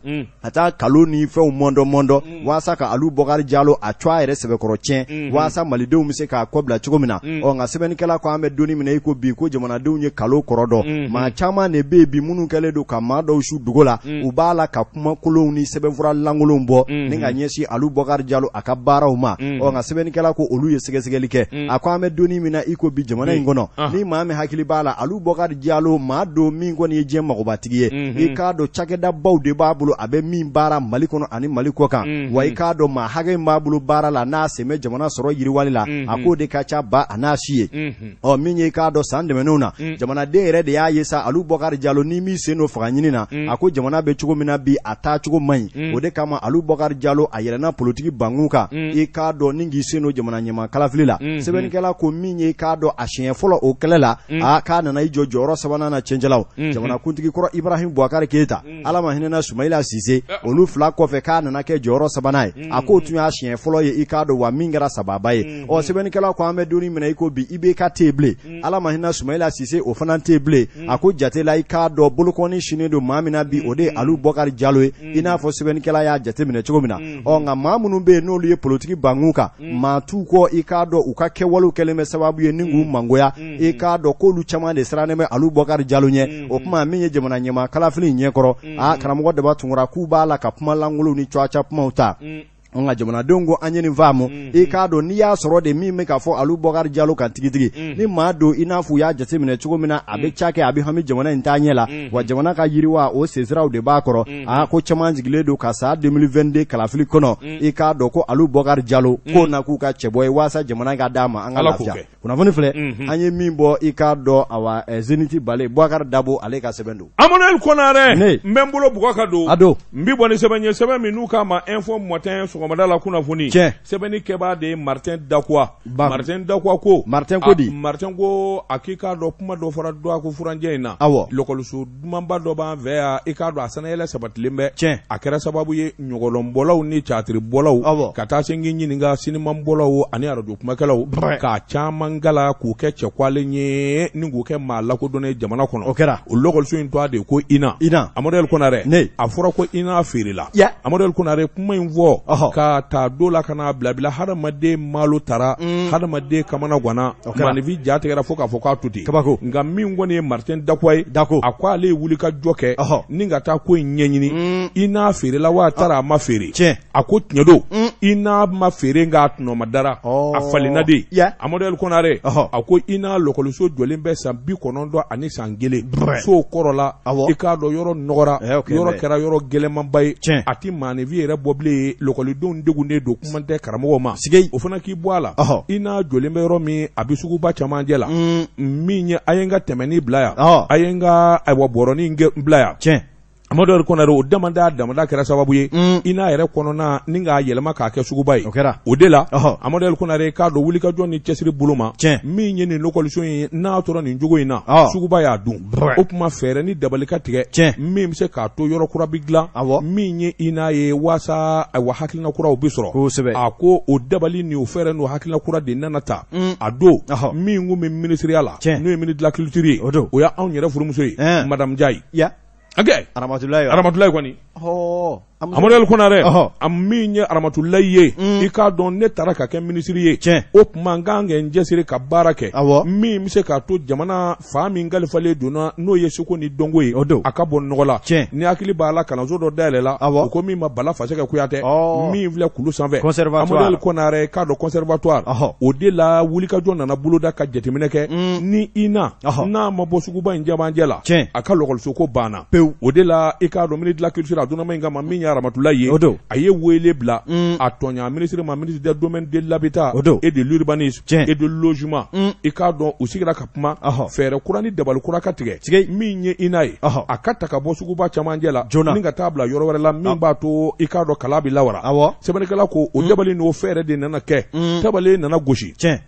ka taa kalo ni fɛnw mɔndɔ mɔndɔ waasa ka Alu Boubacar Jalo a cuwa yɛrɛ sɛbɛkɔrɔ tiɲɛ, waasa malidenw bɛ se k'a kɔ bila cogo min na. Ɔ nka sɛbɛnnikɛla ko an bɛ donni min na i ko bi, ko jamanadenw ye kalo kɔrɔ dɔn. Maa caman de bɛ yen bi minnu kɛlen don ka maa dɔw su dogo la, u b'a la ka kuma kolonw ni sɛbɛnfura lankolonw bɔ ni ka ɲɛsin Alu Boubacar Jalo a ka baaraw ma. Ɔ nka sɛbɛnnikɛla ko olu ye sɛgɛsɛgɛli kɛ. A ko an bɛ donni min na i ko bi, jamana in kɔnɔ, ni maa min hakili b'a la, Alu Boubacar Jalo maa don min kɔni ye diɲɛ magobatigi ye, i k'a dɔn cakɛdabaw de b'a bolo a bɛ min baara Mali kɔnɔ ani Mali kɔ kan, wa i k'a dɔn maa hakɛ min b'a bolo baara la n'a sen bɛ jamana sɔrɔ yiriwali la, a k'o de ka ca ba a n'a si ye. Ɔ min ye i k'a dɔn san tɛmɛnenw na, jamanaden yɛrɛ de y'a ye sa, Alu Boubacar Jalo ni m'i sen don fanga ɲini na, a ko jamana bɛ cogo min na bi, a taa cogo man ɲi. O de kama Alu Boubacar Jalo a yɛlɛnna politiki bankun kan, i k'a dɔn ni k'i sen don jamana ɲɛmaa kalafili la. Sɛbɛnnikɛla ko min ye i k'a dɔn a siɲɛ fɔlɔ o kɛlɛ la, a k'a nana i jɔ jɔyɔrɔ sabanan na cɛncɛlaw, jamanakuntigi kɔrɔ Ibrahim Boubacar Keita, Ala ma hinɛna Sumayila Sise, olu fila kɔfɛ k'a nana kɛ jɔyɔrɔ sabanan ye. A k'o tun y'a siɲɛ fɔlɔ ye, i k'a dɔn wa min kɛra sababa ye. Ɔ sɛbɛnnikɛla ko an bɛ don min na i ko bi, IBK tɛ yen bilen, Ala ma hinɛ Sumayila Sise, o fana tɛ yen bilen. A ko jate la, i k'a dɔn bolokɔni sinnen don maa min na bi, o de ye Alu Boubacar Jalo ye, i n'a fɔ sɛbɛnnikɛla y'a jateminɛ cogo min na. Ɔ nka maa minnu bɛ yen n'olu ye politiki bankun kan, maa t'u kɔ, i k'a dɔn u ka kɛwalew kɛlen bɛ sababu ye ni k'u mangoya, i k'a dɔn k'olu caman de sirannen bɛ Alu Boubacar Jalo ɲɛ. O tuma min ye jamana ɲɛmaa kalafili in ɲɛkɔrɔ, aa karamɔgɔ Daba Tunkara, k'u b'a la ka kuma lankolonw ni cuwaca kumaw ta. Nka jamanadenw ko an ye nin faamu, i k'a dɔn n'i y'a sɔrɔ de min bɛ ka fɔ Alu Boubacar Jalo kan tigitigi, ni maa don i n'a fɔ u y'a jateminɛ cogo min na, a bɛ ca kɛ a bɛ hami jamana in taaɲɛ la, wa jamana ka yiriwa o sensiraw de b'a kɔrɔ. Aa ko caman jigilen don ka san 2022 kalafili kɔnɔ, i k'a dɔn ko Alu Boubacar Jalo k'o na k'u ka cɛbɔ ye waasa jamana ka d'a ma an ka lafiya. Kunnafoni filɛ an ye min bɔ, i k'a dɔn awa Zenith Bale, Boubacar Dabo ale ka sɛbɛn don. Emmanuel Konaré, n bɛ n bolo bugɔ ka don a don n bɛ bɔ ni sɛbɛn ye, sɛbɛn min n'u k'a ma Info Matin. sɔgɔmada la kunnafoni sɛbɛnni kɛbaa de ye Martin Dakuwa Martin Dakuwa ko Martin ko di Martin ko a k'i k'a dɔn kuma dɔ fɔra dɔgɔkun furancɛ in na lɔkɔliso dumanba dɔ b'an fɛ yan i k'a dɔn a sanayɛlɛ sabatilen bɛ tiɲɛ a kɛra sababu ye ɲɔgɔlɔnbɔlaw ni catiribɔlaw ka taa se n k'i ɲininka sinimabɔlaw ani arajo kumakɛlaw k'a caman kalan k'u kɛ cɛkwalen ye ni k'u kɛ maa lakodɔnnen jamana kɔnɔ o kɛra o lɔkɔliso in tɔgɔ de ye ko INA INA Amadu El Konare a fɔra ko INA feerela Amadu El Konare kuma in fɔ ka taa don la ka n'a bila bila hadamaden malo tara hadamaden kamana ganna maaninfin ja tigɛra fo k'a fɔ k'a to ten kabako nka min kɔni ye Martin Dakuwa ye Dako a ko ale ye wuli ka jɔ kɛ ni ka taa ko in ɲɛɲini INA feerela wa a taara a ma feere tiɲɛ a ko tiɲɛ don INA ma feere nka a tɔnɔma dara a falenna de Amadu El Konare a ko INA lɔkɔliso jɔlen bɛ san 91 sow kɔrɔla i k'a dɔn yɔrɔ nɔgɔra yɔrɔ kɛra yɔrɔ gɛlɛnmanba ye a tɛ maaninfin yɛrɛ bɔ bilen lɔkɔlidenw degunnen don kuma tɛ karamɔgɔw ma o fana k'i bɔ a la INA jɔlen bɛ yɔrɔ min a bɛ suguba camancɛ la min ye a ye n ka tɛmɛnin bila yan a ye n ka ayiwa bɔrɔnin bila yan tiɲɛ Amadu El Konare o damada damada kɛra sababu ye INA yɛrɛ kɔnɔna ni k'a yɛlɛma k'a kɛ suguba ye o kɛra o de la Amadu El Konare k'a dɔn wulikajɔ ni cɛsiri bolo ma tiɲɛ min ye nin lɔkɔliso in n'a tora nin cogo in na suguba y'a dun o tuma fɛɛrɛ ni dabali ka tigɛ tiɲɛ min bɛ se k'a to yɔrɔ kura bɛ dilan min ye INA ye waasa ayiwa hakilina kuraw bɛ sɔrɔ kosɛbɛ a ko o dabali ni o fɛɛrɛ n'o hakilina kura de nana ta a don min kun bɛ minisiriya la n'o ye ministre de la culture ye o o y'anw yɛrɛ furumuso ye madame Njayi Ok Aramatulayi Aramatulayi kɔni Amadu El Konare a min ye Aramatulayi ye i k'a dɔn ne taara ka kɛ minisiri ye tiɲɛ o tuma n kan ka n cɛsiri ka baara kɛ min bɛ se k'a to jamana fan min kalifalen don n na n'o ye seko ni dɔnko ye o don a ka bɔ nɔgɔ la tiɲɛ ni hakili b'a la kalanso dɔ dayɛlɛla u ko min ma Bala Fasɛgɛ Kuyatɛ min filɛ kulu sanfɛ Amadu El Konare k'a dɔn conservatoire o de la wulikajɔ nana boloda ka jateminɛ kɛ ni INA n'a ma bɔ suguba in cɛmancɛ la tiɲɛ a ka lɔkɔliso ko banna pewu o de la i k'a dɔn ministre de la culture a donna min kama min ye Aramatulayi ye o don a ye wele bila a tɔɲa minisiri ma ministre des domaines de l'habitat o don et de l'urbanisme tiɲɛ et de logement i k'a dɔn u sigira ka kuma fɛɛrɛ kura ni dabali kura ka tigɛ tigɛ min ye INA ye a ka ta ka bɔ suguba cɛmancɛ la joona ni ka taa bila yɔrɔ wɛrɛ la min b'a to i k'a dɔn kalan bɛ lawara awɔ sɛbɛnnikɛla ko o dabali n'o fɛɛrɛ de nana kɛ tabale nana gosi tiɲɛ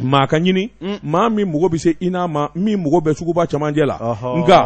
maa ka ɲini maa min mago bɛ se INA ma min mago bɛ suguba camancɛ la nka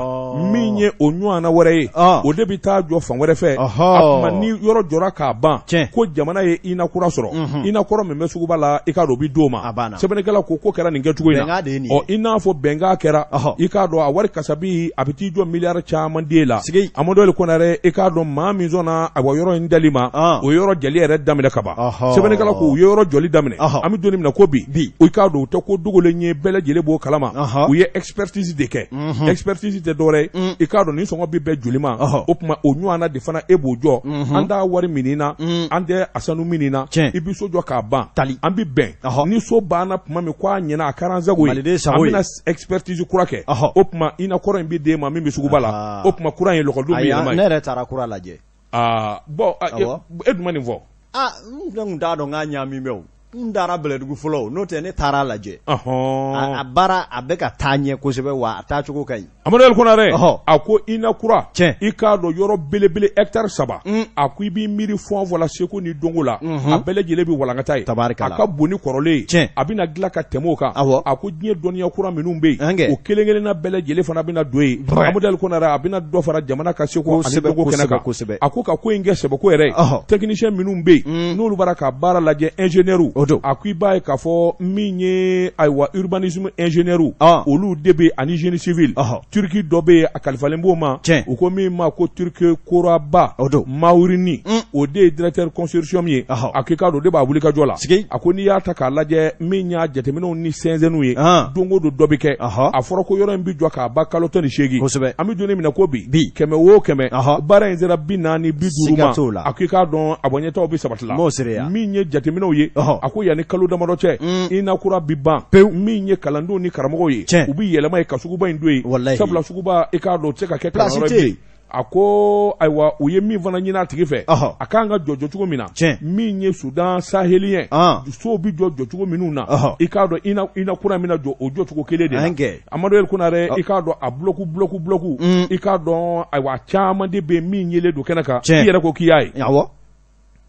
min ye o ɲɔgɔnna wɛrɛ ye o de bɛ taa jɔ fan wɛrɛ fɛ a tuma ni yɔrɔ jɔra k'a ban ko jamana ye INA kura sɔrɔ INA kɔrɔ min bɛ suguba la i k'a dɔn o bɛ d'o ma sɛbɛnnikɛla ko ko kɛra nin kɛcogo in na ɔ i n'a fɔ bɛnkan kɛra i k'a dɔn a wari kasabi a bɛ t'i jɔ miliyari caman de la Amadu El Konare i k'a dɔn maa min sɔnna a yɔrɔ in dali ma o yɔrɔ jɔli yɛrɛ daminɛ ka ban sɛbɛnnikɛla ko u ye yɔrɔ jɔli daminɛ an bɛ don min na ko bi i k'a dɔn u tɛ ko dogolen ye bɛɛ lajɛlen b'o kalama u ye expertise de kɛ expertise tɛ dɔwɛrɛ ye i k'a dɔn nin sɔngɔ bɛ bɛn joli ma o tuma o ɲɔgɔnna de fana e b'o jɔ an t'a wari minɛ i na an tɛ a sanu minɛ i na i bɛ so jɔ k'a ban an bɛ bɛn ni so banna tuma min ko a ɲɛna a kɛra an sago ye an bɛna expertise kura kɛ o tuma INA kɔrɔ in bɛ d'e ma min bɛ suguba la o tuma kura in lɔkɔlidenw bɛ yɛlɛma yen ne yɛrɛ taara kura lajɛ aa bɔn e dun ma nin fɔ aa n tun t'a dɔn k'a ɲaami bɛ o n taara bɛlɛdugu fɔlɔ n'o tɛ ne taara lajɛ a baara a bɛ ka taa ɲɛ kosɛbɛ wa a taacogo ka ɲi Amadu El Konare a ko INA kura tiɲɛ i k'a dɔn yɔrɔ belebele hectare 3 a ko i b'i miiri fɛn o fɛn la seko ni dɔnko la a bɛɛ lajɛlen bɛ walankata yen tabarikala a ka bon ni kɔrɔlen ye tiɲɛ a bɛna dilan ka tɛmɛ o kan awɔ a ko diɲɛ dɔnniya kura minnu bɛ yen o kelen kelenna bɛɛ lajɛlen fana bɛna don yen Amadu El Konare a bɛna dɔ fara jamana ka seko ani dɔnko kɛnɛ kan kosɛbɛ a ko ka ko in kɛ sɛbɛko yɛrɛ ye technicien minnu bɛ yen n'olu bɔra ka baara lajɛ ingénieur o don a ko i b'a ye k'a fɔ min ye ayiwa urbanisme ingénieur olu de bɛ ani génie civil Turki dɔ bɛ yen a kalifalen b'o ma tiɲɛ u ko min ma ko Turki Koraba o don Mawurini o de ye directeur consortium ye a k'i k'a dɔn o de b'a wuli ka jɔ la a ko n'i y'a ta k'a lajɛ min y'a jateminɛw ni sɛnsɛnniw ye don o don dɔ bɛ kɛ a fɔra ko yɔrɔ in bɛ jɔ k'a ban kalo 18 kosɛbɛ an bɛ don min na ko bi bi kɛmɛ o kɛmɛ baara in sera 40 50 ma a k'i k'a dɔn a bɔ ɲɛtaaw bɛ sabati la min ye jateminɛw ye a ko yanni kalo damadɔ cɛ INA kura bi ban pewu min ye kalandenw ni karamɔgɔw ye u bɛ yɛlɛma yen ka suguba in don yen sabula suguba i k'a dɔn o tɛ se ka kɛ kalanyɔrɔ ye bilen a ko ayiwa u ye min fana ɲini a tigi fɛ a kan ka jɔ jɔcogo min na min ye Soudan sahélien sow bɛ jɔ jɔcogo minnu na i k'a dɔn INA kura min na jɔ o jɔcogo kelen de la Amadu El Konare i k'a dɔn a bloc bloc bloc i k'a dɔn ayiwa caman de bɛ min yelen don kɛnɛ kan i yɛrɛ ko k'i y'a ye awɔ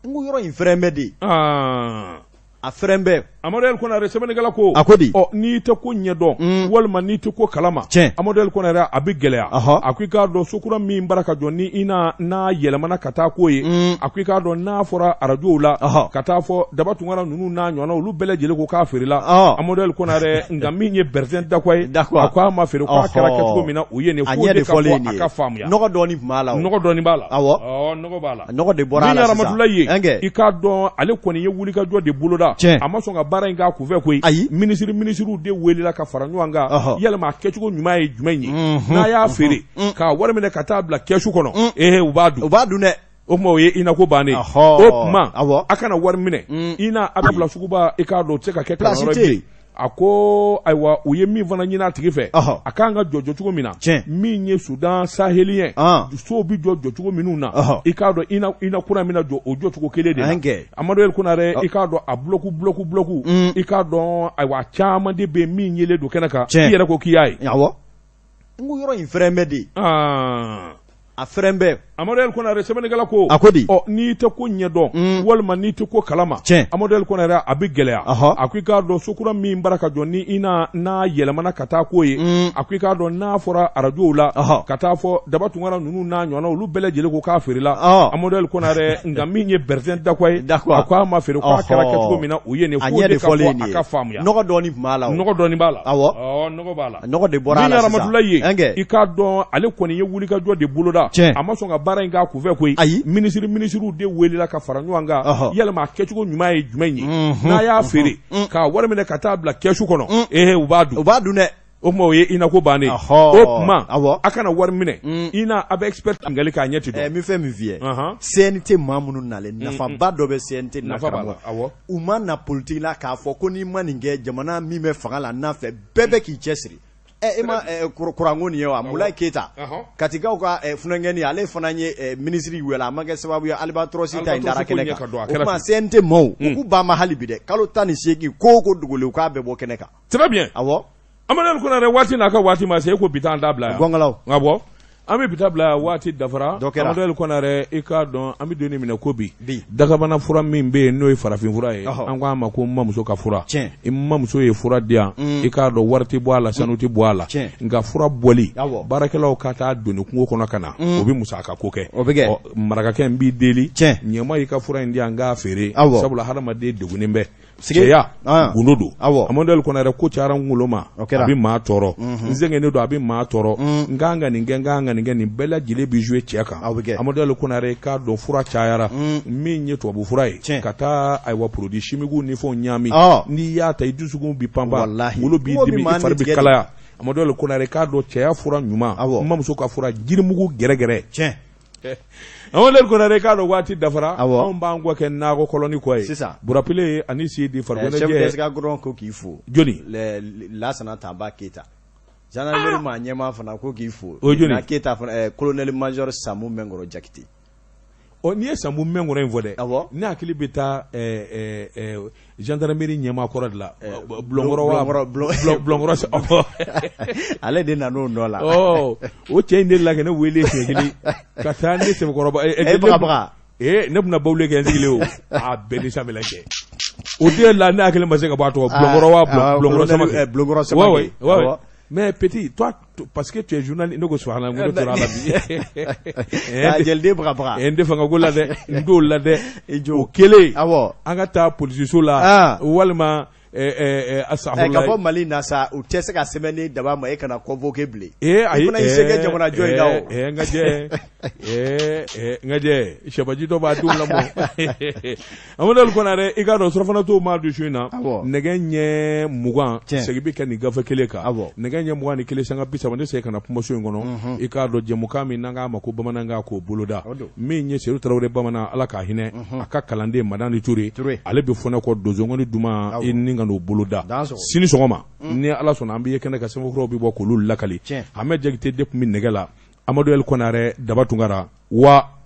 N ko yɔrɔ in fɛrɛn bɛ de. A fɛrɛn bɛ. Amadu El Konare, sɛbɛnnikɛla ko. A ko di? Ɔ, n'i tɛ ko ɲɛdɔn. Walima n'i tɛ ko kalama. Tiɲɛ. Amadu El Konare, a bɛ gɛlɛya. A ko i k'a dɔn, so kura min bara ka jɔ ni INA n'a yɛlɛmana ka taa k'o ye. A ko i k'a dɔn, n'a fɔra arajow la. Ka taa fɔ Daba Tunkara ninnu n'a ɲɔgɔnna, olu bɛɛ lajɛlen ko k'a feerela. Amadu El Konare, nka min ye Bertin Dakwa ye. Dakwa. A ko a ma feere, k'a kɛra kɛcogo min na, o ye nin ye. A f'o ɲɛ de de ka fɔ fɔlen nin a ye. ka faamuya. Nɔgɔ dɔɔni tun b'a la o. Nɔgɔ dɔɔni b'a la. Awɔ. Ɔ, nɔgɔ b'a la. Nɔgɔ de bɔra a Min la ye sisan. Aramatulayi ye, Ɛnkɛ. i k'a dɔn, ale kɔni ye wulikajɔ de boloda. Tiɲɛ. A ma sɔn ka baara in k'a kunfɛ koyi. Ayi. Minisiriw de welela ka fara ɲɔgɔn kan. Yalima a kɛcogo ɲuman ye jumɛn ye? N'a y'a feere k'a wari minɛ ka taa bila kɛsu kɔnɔ, ee, u b'a dun. U b'a dun dɛ. O tuma, o ye INA ko bannen. O tuma, a kana wari minɛ INA, a bɛ bila suguba, i k'a dɔn, o tɛ se ka kɛ Place kalanyɔrɔ tɛ yen. bilen. A ko ayiwa, u ye min fana ɲini a tigi fɛ, a kan ka jɔ jɔcogo min na, min ye Soudan sahélien sow bɛ jɔ jɔcogo minnu na, i k'a dɔn, INA kura min na jɔ, o jɔcogo kelen de la. Amadu El Konare, i k'a dɔn, a bloc bloc bloc, i k'a dɔn, ayiwa, caman de bɛ min yelen don kɛnɛ kan, i yɛrɛ ko k'i y'a ye. Awɔ. N ko yɔrɔ in fɛrɛn bɛ de. A fɛrɛn bɛ. Amadu El Konare, sɛbɛnnikɛla ko. A ko di? Ɔ, n'i tɛ ko ɲɛdɔn, walima n'i tɛ ko kalama. Tiɲɛ. Amadu El Konare, a bɛ gɛlɛya. A ko i k'a dɔn, so kura min bara ka jɔ ni INA n'a yɛlɛmana ka taa k'o ye. A ko i k'a dɔn, n'a fɔra arajow la. Ka taa fɔ Daba Tunkara ninnu n'a ɲɔgɔnna, olu bɛɛ lajɛlen ko k'a feerela. Amadu El Konare, nka min ye Bertin Dakwa ye. Dakwa. A ko a ma feere, k'a kɛra kɛcogo min na, o ye nin ye. A F'o ɲɛ de de ka fɔ fɔlen nin a ye. ka faamuya. Nɔgɔ dɔɔni tun b'a la o. Nɔgɔ dɔɔni b'a la. Awɔ. Ɔ, nɔgɔ b'a la. Nɔgɔ de bɔra a Min la ye sisan. Aramatulayi ye, Ɛnkɛ. i k'a dɔn, ale kɔni ye wulikajɔ de boloda. Tiɲɛ. A ma sɔn ka baara in k'a kunfɛ koyi. Ayi. Minisiriw de welela ka fara ɲɔgɔn kan. Yalima a kɛcogo ɲuman ye jumɛn ye? N'a y'a feere k'a wari minɛ ka taa bila kɛsu kɔnɔ, ee, u b'a dun. U b'a dun dɛ. O tuma, o ye INA ko bannen. O tuma, a kana wari minɛ INA, a bɛ expert ɲininkali k'a ɲɛ ti dɔn. N bɛ fɛn min f'i ye. CNT maa minnu nalen, nafaba dɔ bɛ CNT na. Nafa b'a la, karamɔgɔ. Awɔ. U ma na politique la k'a fɔ ko n'i ma nin kɛ, jamana min bɛ fanga la n'a fɛ, bɛɛ bɛ k'i cɛsiri. E ma kuranko nin ye wa, Mulayi Keyita, Katikaw ka funankɛnin, ale fana ye minisiri wele, a ma kɛ sababu ye Albatros ta in dara kɛnɛ kan. O tuma, CNT maaw, u k'u ban ma hali bi dɛ, kalo 18, ko o ko dogolen, u k'a bɛɛ bɔ kɛnɛ kan. Très bien. Awɔ. Amadu El Konare, waati n'a ka waati ma se, e ko bi taa an da bila yan. Gɔngɔlaw. Awɔ. An bɛ bi taa bila yan, waati dafara. Dɔ kɛra. Amadu El Konare, i k'a dɔn, an bɛ don minɛ ko bi. Bi. Dagabana fura min bɛ yen, n'o ye farafin fura ye. An ko a ma ko n mamuso ka fura. Tiɲɛ. I mamuso ye fura di yan. I k'a dɔn, wari tɛ bɔ a la, sanu tɛ bɔ a la. Tiɲɛ. Nka fura bɔli. Baarakɛlaw ka taa doni kungo kɔnɔ ka na. O bɛ musaka ko kɛ. O bɛ kɛ. Ɔ, marakakɛ, n b'i deli. Tiɲɛ. Ɲɛma y'i ka fura in di yan, n k'a feere. Sabula hadamaden degunnen bɛ. Sigi. Cɛya gundo don. Amadu El Konare, ko cayara n kunkolo ma. O kɛra. A bɛ maa tɔɔrɔ. N sɛgɛnnen don, a bɛ maa tɔɔrɔ. N kan ka nin kɛ, n kan ka nin kɛ, nin bɛɛ lajɛlen bɛ jouer cɛ kan. Aw bɛ kɛ. Amadu El Konare, k'a dɔn, fura cayara. Min ye tubabu fura ye. Tiɲɛ. Ka taa ayiwa produit chimique ni fɛnw ɲaami. N'i y'a ta, i dusukun bɛ panpan. Walahi. Kunkolo b'i Kungo bɛ dimi, maa i fari ni bɛ tigɛ de. kalaya. Amadu El Konare, k'a dɔn, cɛya fura ɲuman. Awɔ. N mamuso ka fura, jirimugu gɛrɛgɛrɛ. Tiɲɛ. Amadu El Konare, k'a dɔn, waati dafara. Awɔ. Anw b'an kɔ kɛ nakɔ kɔlɔni kɔ ye. Sisan. Burapile ani Sidi Chef farikolo d'escadron ko k'i fo. Joni? Lasana Tanba Keyita. Gendarmerie maa ɲɛmaa fana ko k'i fo. O ye joni? Na Keyita fana, colonel major Samu Mɛnkɔrɔ Jakite. Ɔ, n'i ye Samu Mɛnkɔrɔ in fɔ dɛ. Awɔ. Ne hakili bɛ taa gendarmerie ɲɛmaa kɔrɔ de la. Bulonkɔrɔ wa? Bulonkɔrɔ, Bulonkɔrɔ. Ale de nan'o nɔ la. Ɔ, o cɛ in de la ka ne wele siɲɛ kelen ka taa ne sɛbɛkɔrɔba. E baga baga. Ee, ne bɛna bawule kɛ n sigilen o. A bɛɛ ni sanfɛla cɛ. O de la ne hakili ma se ka bɔ a tɔgɔ. Bulonkɔrɔ wa? Bulonkɔrɔ Samake. Bulonkɔrɔ Samake. Ouais. Mais petit, toi, parce que tu es journaliste, ne ko subahana, n ko ne tora a la bi. Ah, jeliden baga baga. N tɛ fanga ko la dɛ, n t'o la dɛ. I jo. O kɛlen. Awɔ. An ka taa polisiso la. Walima Ka bɔ Mali na sa, u tɛ se ka sɛbɛn daba ma, e kana convoquer bilen. Ee, ayi. I fana y'i se kɛ jamanajɔ in na o. N ka jɛ, n ka jɛ, sɛbaji dɔ b'a denw lamɔ. Amadu El Konare, i k'a dɔn, surafana to maa dun su in na. Nɛgɛ ɲɛ 20, segin bɛ kɛ nin gafe kelen kan. Nɛgɛ ɲɛ 21 sanga 30, ne segin ka na kumaso in kɔnɔ. I k'a dɔn, jɛmukan min n'an k'a ma ko bamanankan, k'o boloda. Min ye Sedu Tarawele bamanan, Ala k'a hinɛ, a ka kalanden Madani Ture, ale bɛ fɔ ne kɔ donsongɔni duman i ni ka n'o boloda. Sini sɔgɔma, ni Ala sɔnna, an bɛ ye kɛnɛ kan, sɛbɛnfuraw bɛ bɔ k'olu lakali. Ahmed Jakite de tun bɛ nɛgɛ la, Amadu El Konare, Daba Tunkara wa.